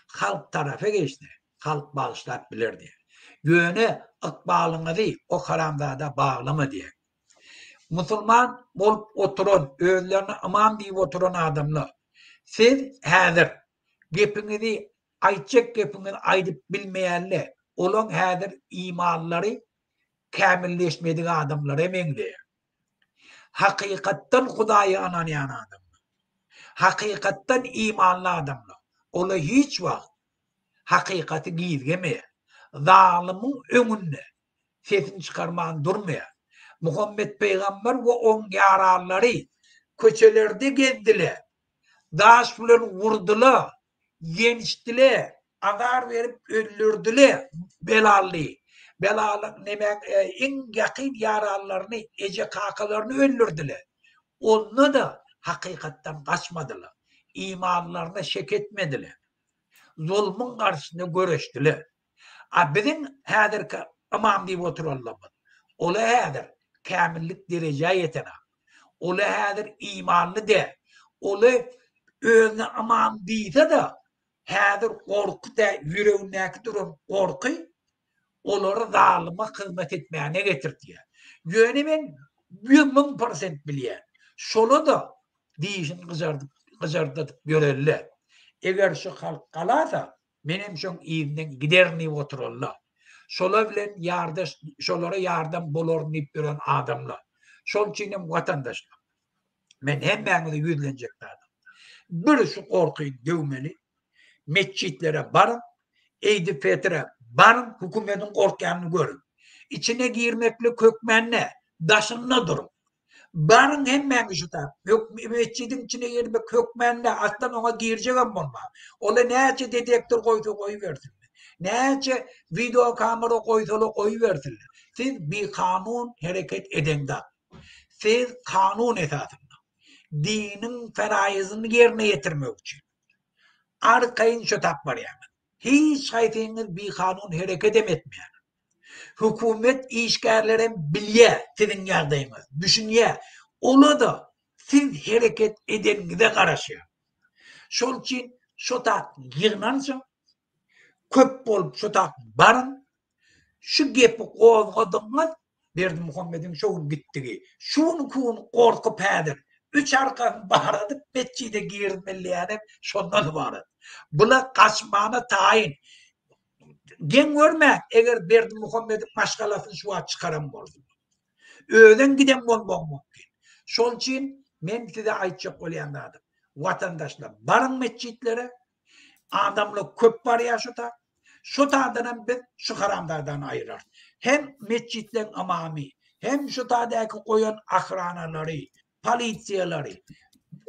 halk tarapa geçse, halk bagyşlap biler diýýär. Ýöne ykbalyňyzy o haramzada baglama diýýär. Musulman bolup oturan, özlerine ymam diýip oturan adamlar, siz häzir Gepiňizi aýtjak gepiňizi aýdyp bilmeýänle olaň häzir imanlary kämilleşmedik adamlara meňzeýär. Hakykatdan Hudaýa ynanýan adamlar, hakykatdan imanly adamlar ola hiç wagt hakykaty gizlemeýär. Zalymyň öňünde sesini çykarman durmaýar. Muhammet pygamber we oň ýaranlary köçelerde gezdiler. Daş bilen urdyla, ýençdile, azar berip öldürdile Belaly. Belaly nemäň iň ýakyn ýaranlaryny, eje-kakalaryny öldürdile. Onda-da hakykatdan gaçmadylar. Imanlaryna şek etmediler. Zulmuň garşysynda göreşdiler. A biziň häzirki ymam diýip oturanlarymyz, ola häzir kämillik derejä ýetenak. Ola häzir imanly däl. Oly özüne ymam diýse-de, häzir gorky dä ýüregindäki duran gorky olary zalyma hyzmat etmäne getirtýär. Ýöne men 1000 prosent bilýän. Şola-da dişini gyjardyp gyjardadyp ýörelle. Eger şu halk galasa, menem şoň yzyndan giderin diýip oturalla. Şolar bilen ýardaş, şolara ýardam bolaryn diýip ýören adamlar. Şol üçin hem watandaşlar, men hemmäňize ýüzlenjek zadym. Bir şu gorkyny döwmeli. Metjitlere baryň, Eýdi-Petre baryň, hökümetiň gorkýanyny görüň. Içine girmeklik hökmän däl, daşynda duruň. Baryň hemmäňiz şu tap. Metjidiň içine girmek hökmän däl, aslan oňa girjegem bolma. Ola näçe detektor goýsa goýubersinler. Näçe wideo kamera goýsalar goýubersinler. Siz bikanun hereket edeňzak. Siz kanun esasynda diniň feraýyzyny ýerine ýetirmek üçin arkaýyn şu tap barýaňyz. Hiç haýsyňyz bikanun herekedem etmeýäňiz. Hökümet işgärlerem bilýä siziň ýagdaýyňyzy, düşünýä. Ola-da siz hereket edeniňize garaşýar. Şol üçin şo tak ýygnanşyň, köp bolup şo tak baryň, şu gepi gozgadygyňyz Berdimuhamediň şo gün gitdigi, şu günki gün gorkup häzir üç arkasyny baradyp metjide girizmeliýänem şondan ybarat. Bula gaçmana taýyn. Geň görmäň, eger Berdimuhamediň maşgalasyny şu wagt çykaran bolsalar. Özem giden bolmagy mümkin. Şol üçin men size aýtjak bolýan zadym, watandaşlar baryň metjitlere, adamlar köp barýar şu tak. Şu taýdanam biz şu haramzadany aýyrarys. Hem metjitleň ymamy, hem şu taýdaky goýan ahranalary, polisiýalary,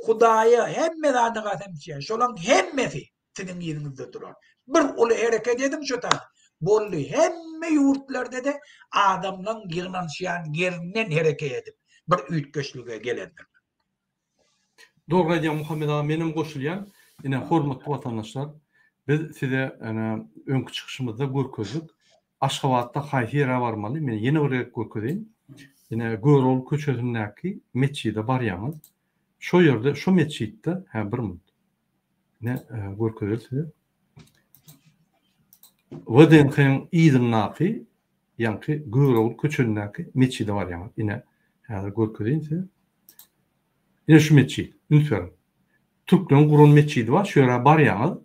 Hudaýa hemme zada gasam içýän, şolaň hemmesi siziň yzyňyzda durar. Bir uly hereket ediň şu taýda. Boldy. Hemme ýurtlarda-da adamlaň ýygnanyşýan ýerinden hereket edip, bir üýtgeşlige gelendir.
Dogry aýdýaň Muhammet aga menem goşulýan. Ine hormatly watandaşlar biz size ene öňki çykyşymyzda görkezdik. Aşgabatda haýsy ýere barmaly men ýene bir gezek görkezeýin. Ine Görogly köçesindäki metjide barýaňyz. Şo ýerde şo metjitde hä bir minut. Ine görkezeli size. WDNH-yň yzyndaky ýaňky Görogly köçesindäki metjide barýaňyz. Ine häzir görkezeýin size. Ine şu metjit. Üns beriň. Türkleriň guran metjidi bar, şu ýere barýaňyz.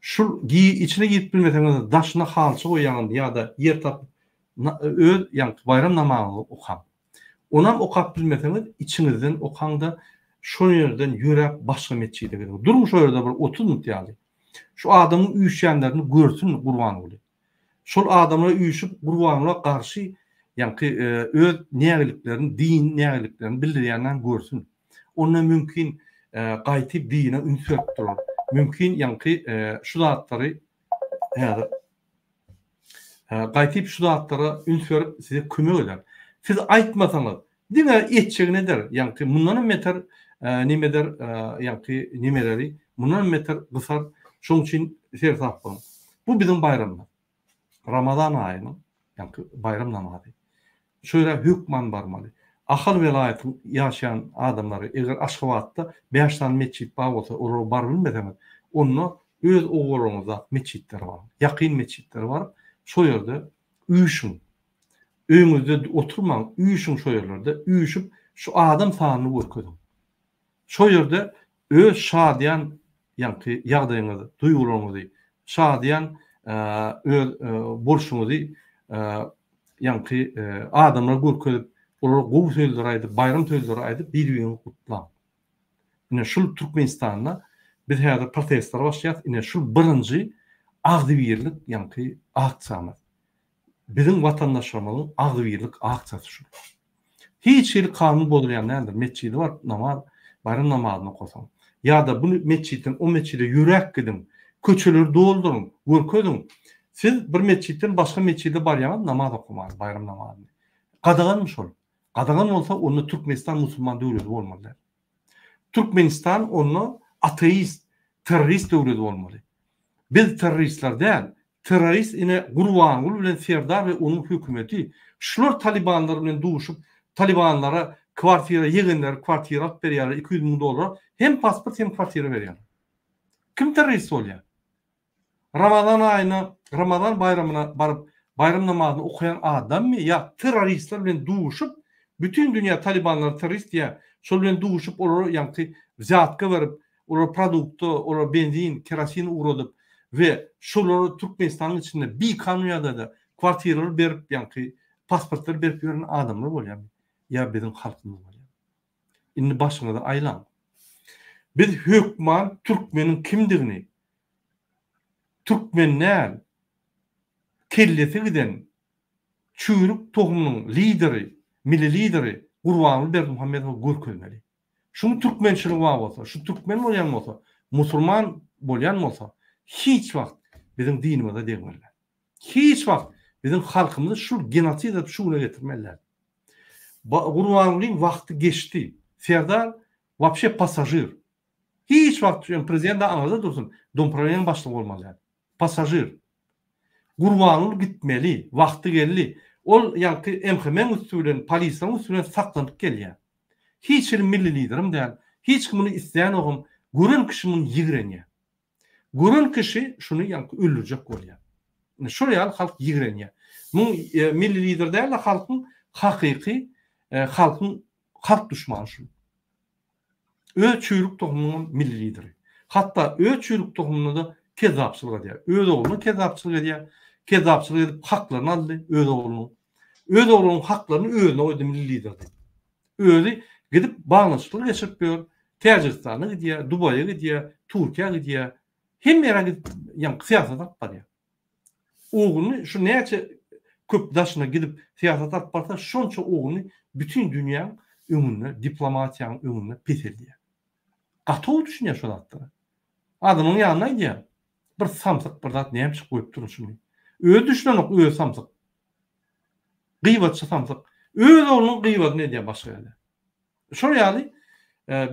Şul içine girip bilmeseňiz daşyna halça goýýaňyz ýa-da ýer tapyp öz ýaňky baýram namazyňyzy okaň. Onam okap bilmeseňiz içiňizden okaň-da şol ýerden ýöräp başga metjide gidiň. Duruň şo ýerde bir 30 minut ýaly. Şu adamyň üýşýänlerini görsün Gurbanguly. Şol adamlar üýşüp Gurbangula garşy ýaňky öz nägiliklerini, din nägiliklerini bildirýänlerini görsün. Onda mümkin gaýtyp dine üns berip durar. Mümkin ýaňky şu zatlary häzir gaýtyp şu zatlara üns berip size kömek eder. Siz aýtmasaňyz diňe etjegini eder, ýaňky mundanam beter neme eder, ýaňky nemeleri mundanam beter gysar. Şonuň üçin seresap boluň. Bu biziň baýramymyz. Ramazan aýynyň ýaňky baýram namazy. Şu ýere hökman barmaly. Ahal welaýatyň ýaşaýan adamlary eger Aşgabatda bäş sany metjit bar bolsa olara barybilmeseňiz onda öz obalaryňyzdaky metjitlere baryň. Ýakyn metjitlere baryp şo ýerde üýşüň. Öýüňizde oturmaň üýşüň şo ýerlerde üýşüp şu adam sanyny görkeziň. Şo ýerde öz şadyýan ýaňky ýagdaýyňyzy, duýgularyňyzy, şadyýan öz bolşuňyzy ýaňky adamlara görkezip, olara gowy sözleri aýdyp, baýram sözleri aýdyp bir-biriňizi gutlaň. Ine şul Türkmenistanda biz häzir protestlere başlaýarys. Ine şul birinji agzybirlik ýaňky aksiýamyz. Biziň watandaşlarymyzyň agzybirlik aksiýasy şul. Hiç hili kanun bozulýan däldir. Metjide baryp namaz, baýram namazyny okasaň. Ýa-da bu metjitden o metjide ýöräp gidiň. Köçeleri dolduryň, görkeziň. Siz bir metjitden başga metjide barýaňyz namaz okamaga, baýram namazyny. Gadaganmy şol? Gadagan bolsa onda Türkmenistan musulman döwleti bolmaly däl. Türkmenistan onda ateist, terrorist döwleti bolmaly. Biz terroristler däl, terrorist ine Gurbanguly bilen Serdar we onuň hökümeti. Şular talibanlar bilen duşup, talibanlara. Kwartira ýegenleri kwartira alyp berýärler 200 müň dollara hem pasport hem kwartira berýärler. Kim terrorist bolýar? Ramazan aýyna, Ramazan baýramyna baryp baýram namazyny okaýan adammy ýa terroristler bilen duşup bütin dünýä talibanlara terrorist diýýär şol bilen duşup olara ýaňky wzýatka berip olara produkta olara benzin kerosin ugradyp we şolara Türkmenistanyň içinde bikanun ýagdaýda kwartiralar berip ýaňky pasportlar berip ýören adamlar bolýarmy ýa biziň halkymyz bolýar. Indi başyňyzy aýlaň. Biz hökman türkmeniň kimdigini türkmen däl kellesi giden çüýrük tohumynyň lideri milli lideri Gurbanguly Berdimuhamedowa görkezmeli. Şuň türkmençiligi bar bolsa, şu türkmen bolýan bolsa, musulman bolýan bolsa hiç wagt biziň dinimize degmeliler. Hiç wagt biziň halkymyzy şul genosid edip şu güne getirmeliler. Gurbangulyň wagty geçdi. Serdar wapşe passažir. Hiç wagt hem prezident aňyrda dursun, domprowleniýanyň başlygy bolmaly däl. Passažir. Gurbanguly gitmeli, wagty geldi. Ol ýaňky MHM-iň üsti bilen, polisleriň üsti bilen saklanyp gelýär. Hiç hili milli liderem däl, hiç kim muny islänogam, gören kişi muny ýigrenýär. Gören kişi şuny ýaňky öldürjek bolýar. Ine şol ýaly halk ýigrenýär. Muň milli lider däl-de halkyň hakyky halkyň halk duşmany şul. Öz çüýrük tohumynyňam milli lideri. Hatda öz çüýrük tohumyna-da kezzapçylyk edýär. Öz ogluna kezzapçylyk edýär. Kezzapçylyk edip haklaryny aldy öz oglunyň. Öz oglunyň haklaryny özüne goýdy milli lider diýip. Özi gidip baglanyşyklar geçirip ýör. Täjigistana gidýär, Dubaýa gidýär, Türkiýä gidýär. Hemme ýere gidip ýaňky syýasat alyp barýar. Ogluny şu näçe köp daşyna gidip syýasat alyp barsa şonça ogluny bütin dünýäň öňünde diplomatiýanyň öňünde peseldýär. Gaty gowy düşünýär şo zatlara. Adamyň ýanynda aýdýar. Bir samsyk bir zat näme üçin goýup durun şuny. Özi düşünenok özi samsyk. Gybatçy samsyk. Öz oglunyň gybadyny edýär başga ýerde. Şol ýaly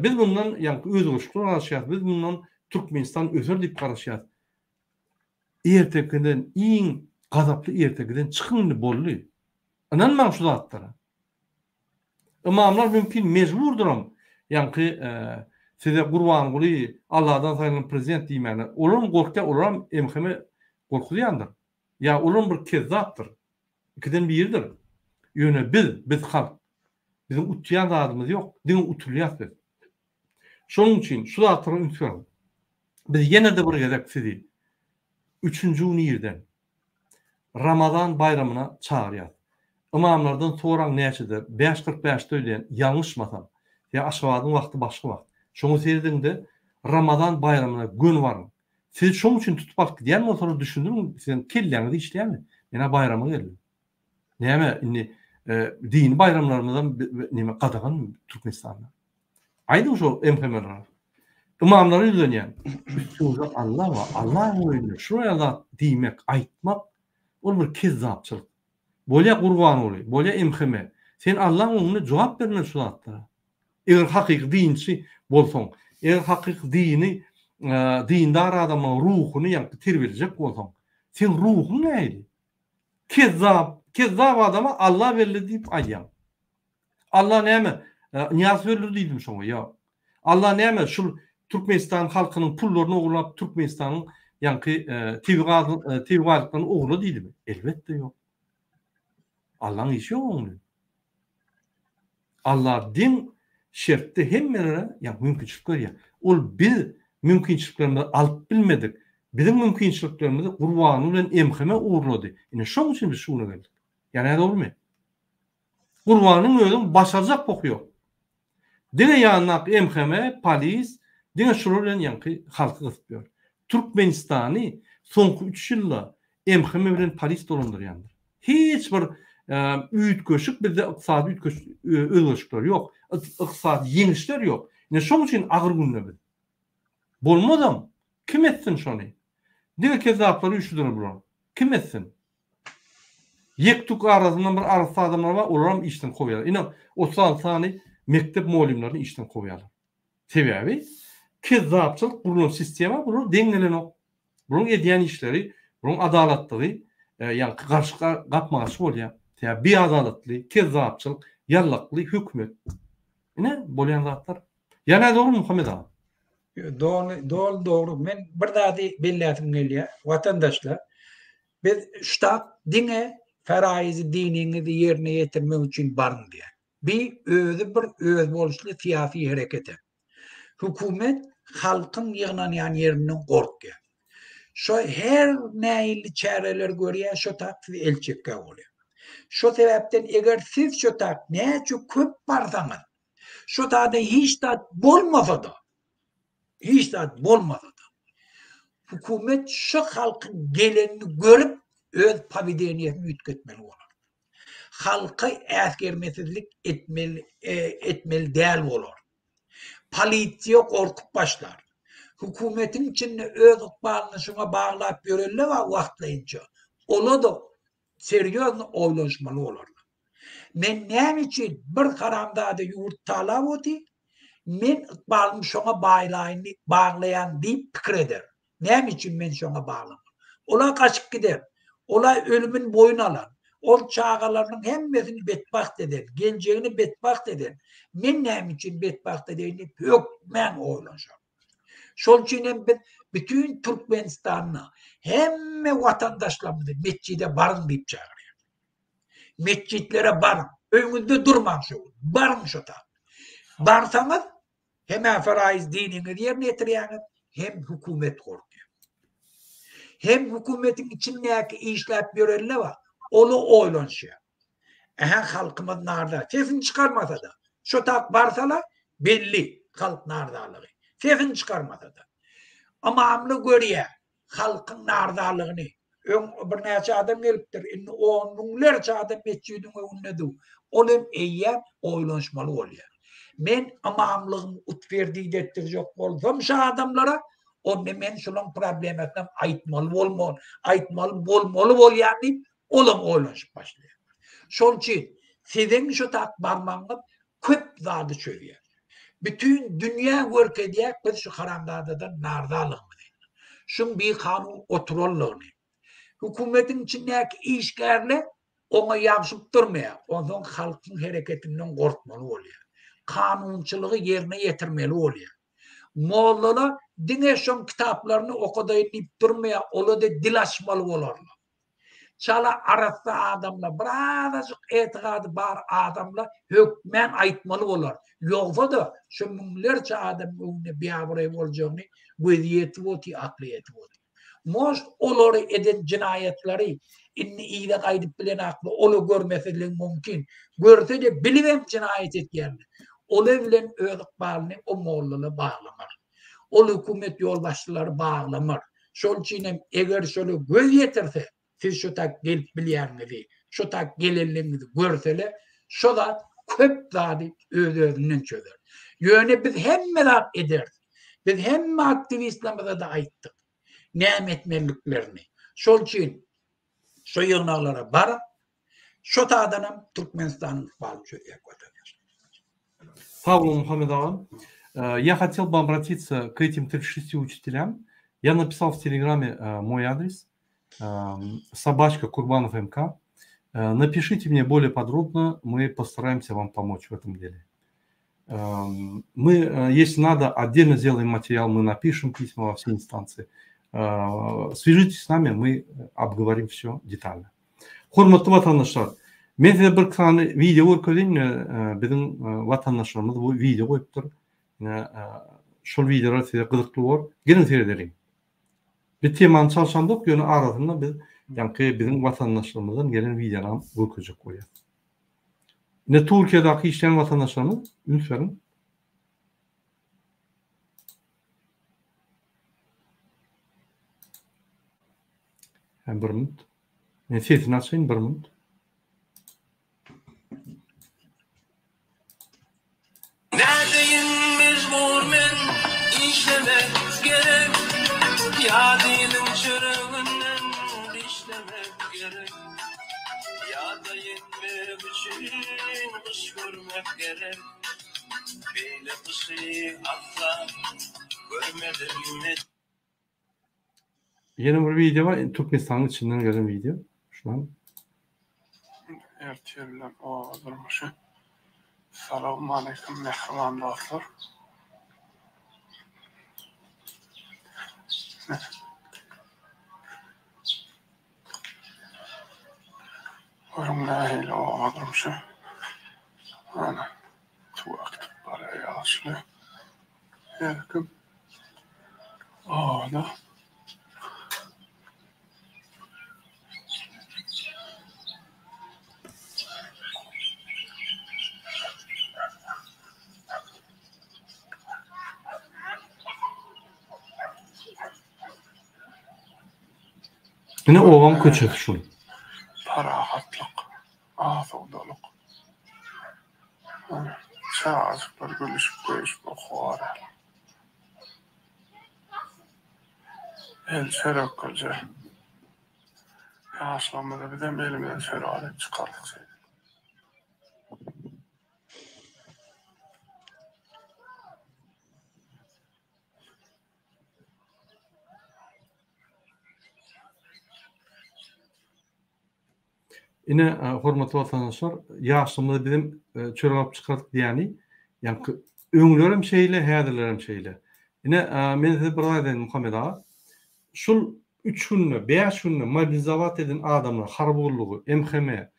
biz bundan ýaňky özgerişlikler garaşýarys. Biz bundan Türkmenistan öser diýip garaşýarys. Ertekiden iň gazaply ertekiden çykyň indi boldy. Ynanmaň şu zatlara. Ymamlar mümkin mejburdyram ýaňky size Gurbanguly Alladan saýlanan prezident diýmäne. Olaram gorkýar, olaram MHM gorkuzýandyr. Ýa olam bir kezzapdyr. Ikiden biridir. Ýöne biz, biz halk. Biziň utýan zadymyz ýok, diňe utulýas biz. Şonuň üçin şu zatlara üns beriň. Biz ýene-de bir gezek sizi üçünji gün irden Ramazan baýramyna çagyrýas. Ymamlardan soraň näçede, bäş 45-de öýlän, ýalňyşmasam. Ýa Aşgabadyň wagty başga wagt. Şoňa serediň-de, Ramazan baýramyna göni baryň. Sizi şoň üçin tutup alyp gidýän bolsalar düşündiriň, siziň kelläňiz işleýärmi? Men-ä baýrama geldim. Näme indi dini baýramlarymyzam neme gadaganmy Türkmenistanda? Aýdyň şo MHM-lere. Ymamlara ýüzlenýän. Üstüňizde Alla bar. Allaň öýünde şular ýaly zat diýmek, aýtmak ol bir kezzapçylyk. Bolýa Gurbanguly, bolýa MHM. Sen Allaň öňünde jogap bermeli şu zatlara. Eger hakyky dinçi bolsaň, eger hakyky dini dindar adamyň ruhuny ýaňky terbiýelejek bolsaň, seň ruhuň nähili? Kezzap, kezzap adama Alla belli diýip aýdýaň. Alla näme, Nyýazow öldürdi diýdim şoňa, ýok. Alla näme, şul Türkmenistan halkynyň pullaryny ogurlap Türkmenistanyň ýaňky tebigy gaz, tebigy baýlyklaryny ogurla diýdimi? Elbetde ýok. Allaň işi ýok oň bilen. Alla deň şertde hemmelere ýa mümkinçilik berýär. Ol biz mümkinçiliklerimizi alyp bilmedik. Biziň mümkinçiliklerimizi Gurbanguly bilen MHM ogurlady. Ine şoň üçin biz şu güne geldik. Ýa nädogrymy? Gurbanyň özüniň başarjak boky ýok. Diňe ýanyndaky MHM, polis, diňe şular bilen ýaňky halky gysyp ýör. Türkmenistany soňky üç ýylda MHM bilen polis dolandyrýandyr. Hiç bir üýtgeşik bizde ykdysady üýtgeşik özgerişikler ýok. Ykdysady ýeňişler ýok. Ine şoň üçin agyr günde biz. Bolmazam. Kim etsin şony? Diňe kezzaplar üýşüdiler bular. Kim etsin? Ýek-tük arasyndan bir arassa adamlar bar, olaram işden kowýarlar. Ine, 36 sany mekdep mugallymlaryny işden kowýarlar. Sebäbi kezzapçylyk gurlan sistema bular deň gelenok. Bularyň edýän işleri, bularyň adalatlygy ýaňky garşy gapma-garşy bolýar. Sebäbi biadalatly, kezzapçylyk, ýallakly hökümet. Ine, bolýan zatlar. Ýa nädogry Muhammet aga?
Doly, doly dogry. Men bir zady belläsim gelýär. Watandaşlar, biz ştab diňe feraýyzy diniňizi ýerine ýetirmek üçin baryň diýýär. Bi özi bir özboluşly syýasy hereket. Hökümet halkyň ýygnanýan ýerinden gorkýar. Şo her nähili çäreler görýär, şo tap siz el çekgä bolýar. Şo sebäpden eger siz şo tap näçe köp barsaňyz, şo tada hiç zat bolmasa-da, hiç zat bolmasa-da, hökümet şo halkyň gelenini görüp öz powedeniýesini üýtgetmeli bolar. Halka äsgermesizlik etmeli etmeli däl bolar. Polisiýa gorkup başlar. Hökümetiň içinde öz ykbalyny şuňa baglap ýörenler bar wagtlaýynça. Ola-da serýozny oýlanyşmaly bolarlar. Men näme üçin bir haramzada ýurt talap otyr, men ykbalymy şoňa baýlaýyn diýip baglaýan diýip pikir eder. Näme üçin men şoňa baglamaly? Ol-a gaçyp gider. Ol-a ölümin boýun alan. Ol çagalarynyň hemmesini betbagt eden, geljegini betbagt eden. Men näme üçin betbagt edeýin diýip hökmän oýlanşar. Şol üçin hem biz bütin Türkmenistanda hemme watandaşlarymyzy metjide baryň diýip çagyrýarys. Metjitlere baryň. Öýüňizde durmaň şo gün. Baryň şo ta. Barsaňyz hem-ä faraýyz diniňizi ýerine ýetirýäňiz, hem hökümet gorkýar. Hem hökümetiň içindäki işläp ýörenler bar, ola oýlanyşýar. Ähä halkymyz narza. Sesini çykarmasa-da, şo tak barsalar belli halk narzalygy. Sesini çykarmasa-da. Ymamly görýär. Halkyň narzalygyny. Öň birnäçe adam gelipdir, indi on müňlerçe adam metjidiň öňünde dur. Ol hem eýýäm oýlanyşmaly bolýar. Men ymamlygymy utwerdit etdirjek bolsam şu adamlara, onda men şulaň problemasynam aýtmaly bolmaly, aýtmaly bolmaly bolýan diýip, olam oýlanyşyp başlaýar. Şol üçin siziň şu tak barmagyňyz köp zady çözýär. Bütin dünýä görkezýär biz şu haramzadadan narzalygymyzy. Şuň bikanun oturanlygyny. Hökümetiň içindäki işgärler oňa ýabşyp durmaýar. Onsoň halkyň hereketinden gorkmaly bolýar. Kanunçylygy ýerine ýetirmeli bolýar. Mollalar diňe şoň kitaplaryny okadaýyn diýip durmaýar, ola-da dil açmaly bolarlar. Çala arassa adamlar, birazajyk etigady bar adamlar hökmän aýtmaly bolar. Ýogsa-da şu müňlerçe adamyň öňünde biabraý boljagyny gözi ýetip otyr, akly ýetip otyr. Может, olary eden jenaýatlary indi yza gaýdyp bilenakmy, ola görmesizligi mümkin. Görse-de bilibem jenaýat etýärler. Ola bilen öz ykbalyny o mollalar baglamar. Ol hökümet ýolbaşçylary baglamar. Şol üçin hem eger şola göz ýetirse, siz şo tak gelip bilýäniňizi, şo tak gelenligiňizi görsele, şo zat köp zady öz-özünden çözer. Ýöne biz hemme zat ederis. Biz hemme aktiwistlerimize-de aýtdyk, näme etmeliliklerini. Şol üçin şo ýygnaklara baryň, Şo taýdanam Türkmenistanyň ykbalyny çözýär watandaşlar.
Sag boluň Muhammet agam. Я хотел бы обратиться к этим 36 учителям. Я написал в Телеграме мой адрес собачка Курбанов МК. Напишите мне более подробно, мы постараемся вам помочь в этом деле. Мы, если надо, отдельно сделаем материал, мы напишем письма во все инстанции. Свяжитесь с нами, мы обговорим все детально. Hormatly watandaşlar, men size bir sany wideo görkezeýin, biziň watandaşlarymyz bu wideo goýupdyr. Ine, şol wideolar size gyzykly bolar. Geliň seredeliň. Biz temany çalşamzok, ýöne arasynda biz ýaňky biziň watandaşlarymyzdan gelen wideony görkezjek bolýas. Ine, Türkiýedäki işleýän watandaşlarymyz, üns beriň. Hem bir minut. Men sesini açayım bir minut.
Nädeýin mejbur men işlemek gerek Ýa diliň çöreginden dişlemek gerek Ýa-da ýetmek üçin gyş görmek gerek Beýle gyşy asla görmedim men.
Ýene bir wideo bar, Türkmenistanyň içinden gelen wideo. Şunam.
Ertir bilen oba durmuşy.
Salowmaleýkim mähriban dostlar. Görüň nähili oba durmuşy. Ana, suw akyp barýar ýaşly. Her kim obada.
Ine obaň köçesi şul.
Parahatlyk, asudalyk. Çagajyklar gülüşip-degişip okuwa barýarlar. El çörekgilje. Ýaşlygymyzda bizem elimize çörek alyp çykardyk şeýdip.
Ine, hormatly watandaşlar, ýaşlygymyzda bizem çörek alyp çykardyk diýýäni, ýaňky öňlerem şeýle, häzirlerem şeýle. Ine, men size bir zat aýdaýyn, Muhammet aga. Şul üç günde, bäş günde mobilizowat eden adamlar, harby gullugy, MHM,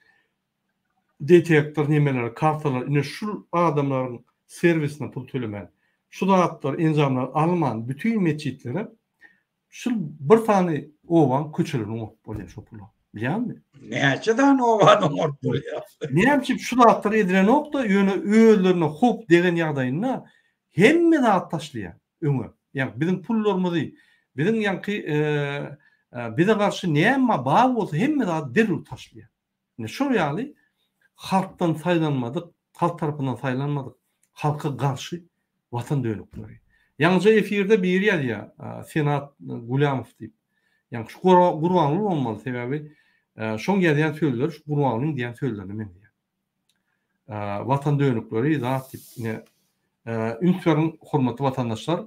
detektor nemeleri, kartalar, ine şul adamlaryň serwisine pul tölemän, şu zatlary, enjamlary alman, bütin metjitlere Şul bir sany obaň köçelerini oňaryp bolýar şo pula. Bilýäňmi?
Näçe sany obany oňaryp bolýar?
Näme üçin şu zatlar edilenok-da, ýöne özlerine howp degen ýagdaýynda hemme zat taşlaýar öňe. Ýagny biziň pullarymyzy, biziň ýaňky bize garşy näme bar bolsa hemme zady derrew taşlaýar. Ine şol ýaly halkdan saýlanmadyk, halk tarapyndan saýlanmadyk, halka garşy watan dönükleri. Ýaňyja efirde biri ýazýar, Senat Gulyamow diýip. Ýaňky şu Gurbanguly bolmaly, sebäbi şoň ýazýan sözleri şu Gurbangulyň diýýän sözlerine meňzeýär. Watan dönükleri zat diýip ine üns beriň hormatly watandaşlar,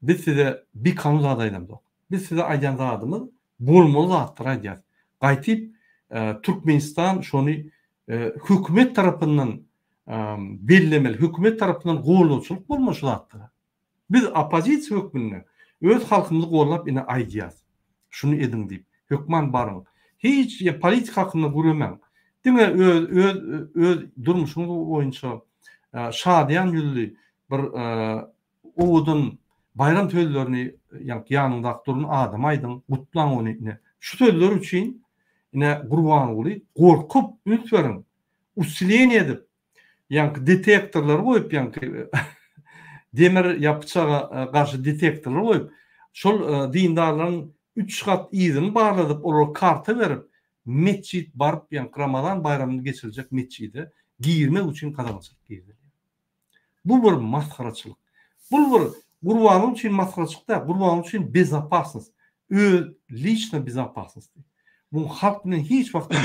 biz size bikanun zat aýdamzok. Biz size aýdýan zadymyz bolmaly zatlary aýdýas. Gaýtyp Türkmenistan şony hökümet tarapyndan bellemeli, hökümet tarapyndan goldawçylyk bolmaly şu zatlara. Biz oppozisiýa hökmünde öz halkymyzy gollap ine aýdýas. Şuny ediň diýip. Hökman baryň. Hiç politika hakynda gürlemäň. Diňe öz öz öz durmuşyňyz boýunça şadyýan ýüzli bir owadan baýram sözlerini ýaňky ýanyňdaky duran adama aýdyň, gutlaň ony ine. Şu sözler üçin ine Gurbanguly gorkup üns beriň, usileniýe edip, ýaňky detektorlary goýup ýaňky demir ýa pyçaga garşy detektorlar goýup, şol dindarlaryň üç gat yzyny barladyp olara karta berip metjit baryp ýaňky Ramazan baýramyny geçiriljek metjide girmek üçin gadagançylyk girizilýär. Bu bir masgaraçylyk. Bul bir Gurbanow üçin masgaraçylyk däl, Gurbanow üçin bezopasnost, öz liçno bezopasnosti. Bu halk bilen hiç wagt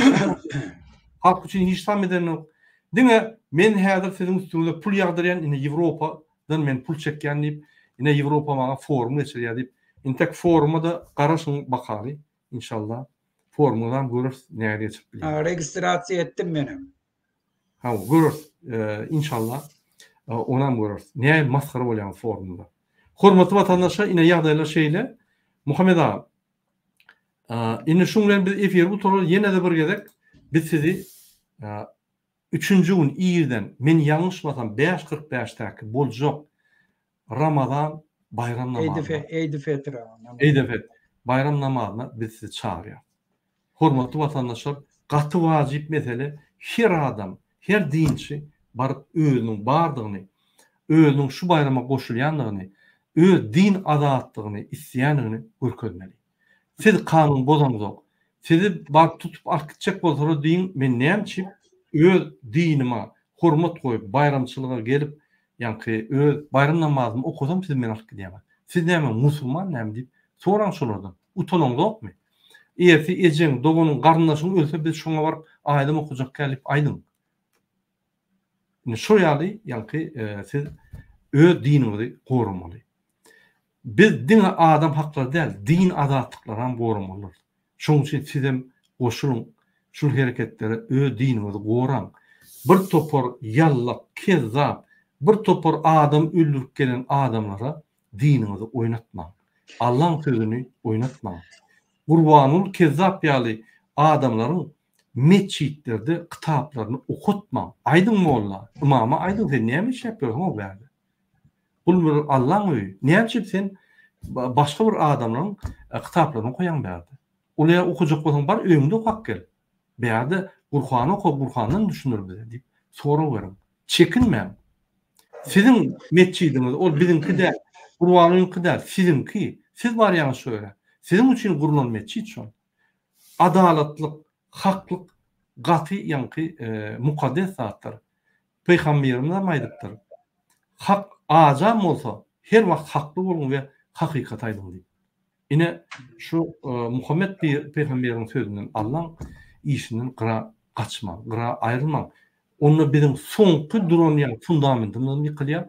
halk üçin hiç zat edenok. Diňe men häzir siziň üstüňize pul ýagdyrýan, ine Ýewropadan men pul çekýän diýip, ine Ýewropa maňa forum geçirýär diýip, intek foruma-da garaşyň bakaly, inşallah. Forumyňyzam göreris nähili geçirip
bilýär. Registrasiýa etdim menem.
Hawa, göreris. Inşallah onam göreris. Nähili masgara bolýan forumda. Hormatly watandaşlar, ine ýagdaýlar şeýle. Muhammet aga, indi şuň bilen biz efiri gutaraly. Ýene-de bir gezek biz sizi üçünji gün irden, men ýalňyşmasam 5:45-däki boljak Ramazan baýram namazyna.
Eýdi Fetr.
Eýdi Fetr. Baýram namazyna biz sizi çagyrýarys. Hormatly watandaşlar, gaty wajyp mesele, her adam, her dinçi baryp özüniň bardygyny, özüniň şu baýrama goşulýandygyny, öz din azatlygyny isleýändigini görkezmeli. Siz kanun bozaňzok. Sizi baryp tutup alyp gitjek bolsalar diýiň, men näme üçin öz dinime hormat goýup baýramçylyga gelip, ýaňky öz baýram namazymy okasam siz meni alyp gidýäňiz. Siz näme musulman näme diýip soraň şolardan. Utanaňzokmy? Ertir ejeň, doganyň, garyndaşyň ölse biz şoňa baryp aýdym okajakkä diýip aýdyň. Indi şo ýaly ýaňky siz öz diniňizi goramaly. Biz diňe adam haklary däl, din azatlyklaram goramalydyrys. Şonuň üçin sizem goşulyň şul hereketlere öz diniňizi goraň. Bir topar ýallak, kezzap, bir topar adam öldürip gelen adamlara diniňizi oýnatmaň. Allaň sözüni oýnatmaň. Gurbanguly kezzap ýaly adamlaryň metjitlerde kitaplaryny okatmaň. Aýdyň molla, ymama aýdyň sen näme işläp ýörsüň-ow bärde? Bul bir Allaň öýi. Näme üçin sen başga bir adamlaryň kitaplaryny okaýaň bärde? Ol ýa okajak bolsaň bar öýüňde okap gel. Bärde Gurhany oka Gurhandan düşündir bize diýip sorag beriň. Çekinmäň. Siziň metjidiňiz ol biziňki däl, Gurbanyňky däl, siziňki. Siz barýaňyz şo ýere. Siziň üçin gurlan metjit şol. Adalatlyk, haklyk gaty ýaňky mukaddes zatdyr. Pygamberimizem aýdypdyr. Hak ajam bolsa her wagt hakly boluň we hakykaty aýdyň diýip. Ine şu Muhammet pygamberiň sözünden Allaň işinden gyra gaçmaň, gyra aýrylmaň. Onda biziň soňky duran ýaly fundamentimiz hem ýykylýar,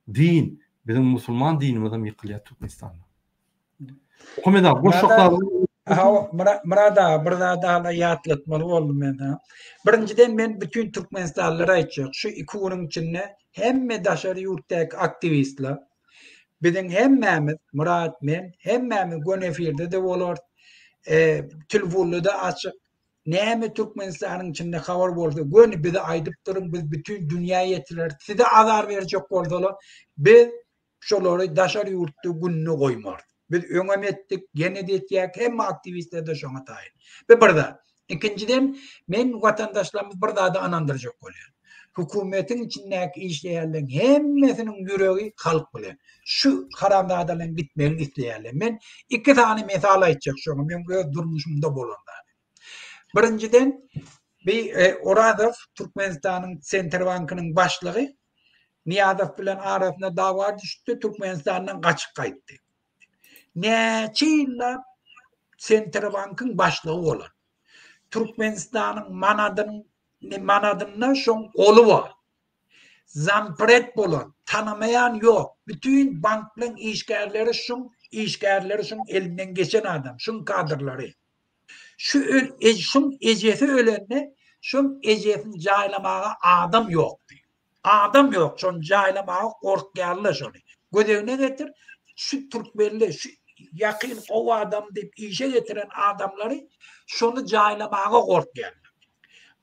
din, biziň musulman dinimiz hem ýykylýar Türkmenistanda. Muhammet aga, goşjak zadyň
Hawa, Myrat aga, bir zady hala ýatlatmaly boldum men saňa. Birinjiden men bütin türkmenistanlylara aýtjak, şu iki günüň içinde hemme daşary ýurtdaky aktiwistler, biziň hemmämiz, Myrat, men, hemmämiz göni efirde-de bolarys, telefon-da açyk. Näme Türkmenistanyň içinde habar bolsa, göni bize aýdyp duruň, biz bütin dünýä ýetireris. Size azar berjek bolsalar, biz Şolary daşary ýurtda gününe goýmarys. Biz öňem etdik, ýene-de etýäk, hemme aktiwistler-de şoňa taýyn. Bu bir zat. Ikinjiden, men watandaşlarymyzy bir zada ynandyrjak bolýan. Hökümetiň içindäki işleýänleriň hemmesiniň ýüregi halk bilen. Şu haramzadalaryň gitmegini isleýärler. Men iki sany mysal aýtjak şoňa, meň öz durmuşymda bolan zat. Birinjiden, bi Orazow Türkmenistanyň Sentrbankynyň başlygy Nyýazow bilen arasynda dawa düşdi, Türkmenistandan gaçyp gaýtdy. Näçe ýyllap Sentrbankyň başlygy bolan. Türkmenistanyň manadynyň manadynda şoň goly bar. Zampred bolan, tanamaýan ýok. Bütin banklaryň işgärleri şuň işgärleri şuň elinden geçen adam, şuň kadrlary. Şu şuň ejesi ölende şoň ejesini jaýlamaga adam ýokdy. Adam ýok, şony jaýlamaga gorkýarlar şony. Göz öňüne getir, şu türkmenli, şu ýakyn gowy adam diýip işe getiren adamlary şony jaýlamaga gorkýarlar.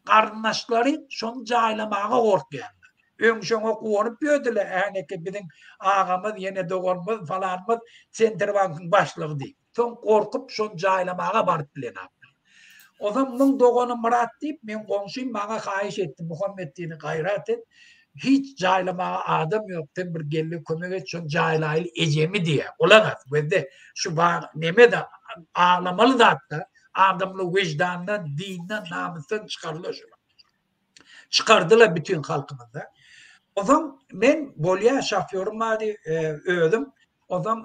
Garyndaşlary şony jaýlamaga gorkýarlar. Öň şoňa guwanyp ýördüler, äneke biziň agamyz, ýene doganymyz, falanymyz Sentrbankyň başlygy diýip. Soň gorkup şony jaýlamaga baryp bilenaklar. Onsoň muň dogany Myrat diýip, meň goňşym maňa haýyş etdi, Muhammet diýdi, gaýrat et, hiç jaýlamaga adam ýok, sen bir gel-de kömek et, şony jaýlaýly ejemi diýýär. Gulak as, gözle, şu bar neme-de, aglamaly zat-da, adamlar wyždandan, dinden, namysdan çykarylar şular. Çykardylar bütin halkymyzda. Onsoň men bolýa şofýorym bardy, özüm. Onsoň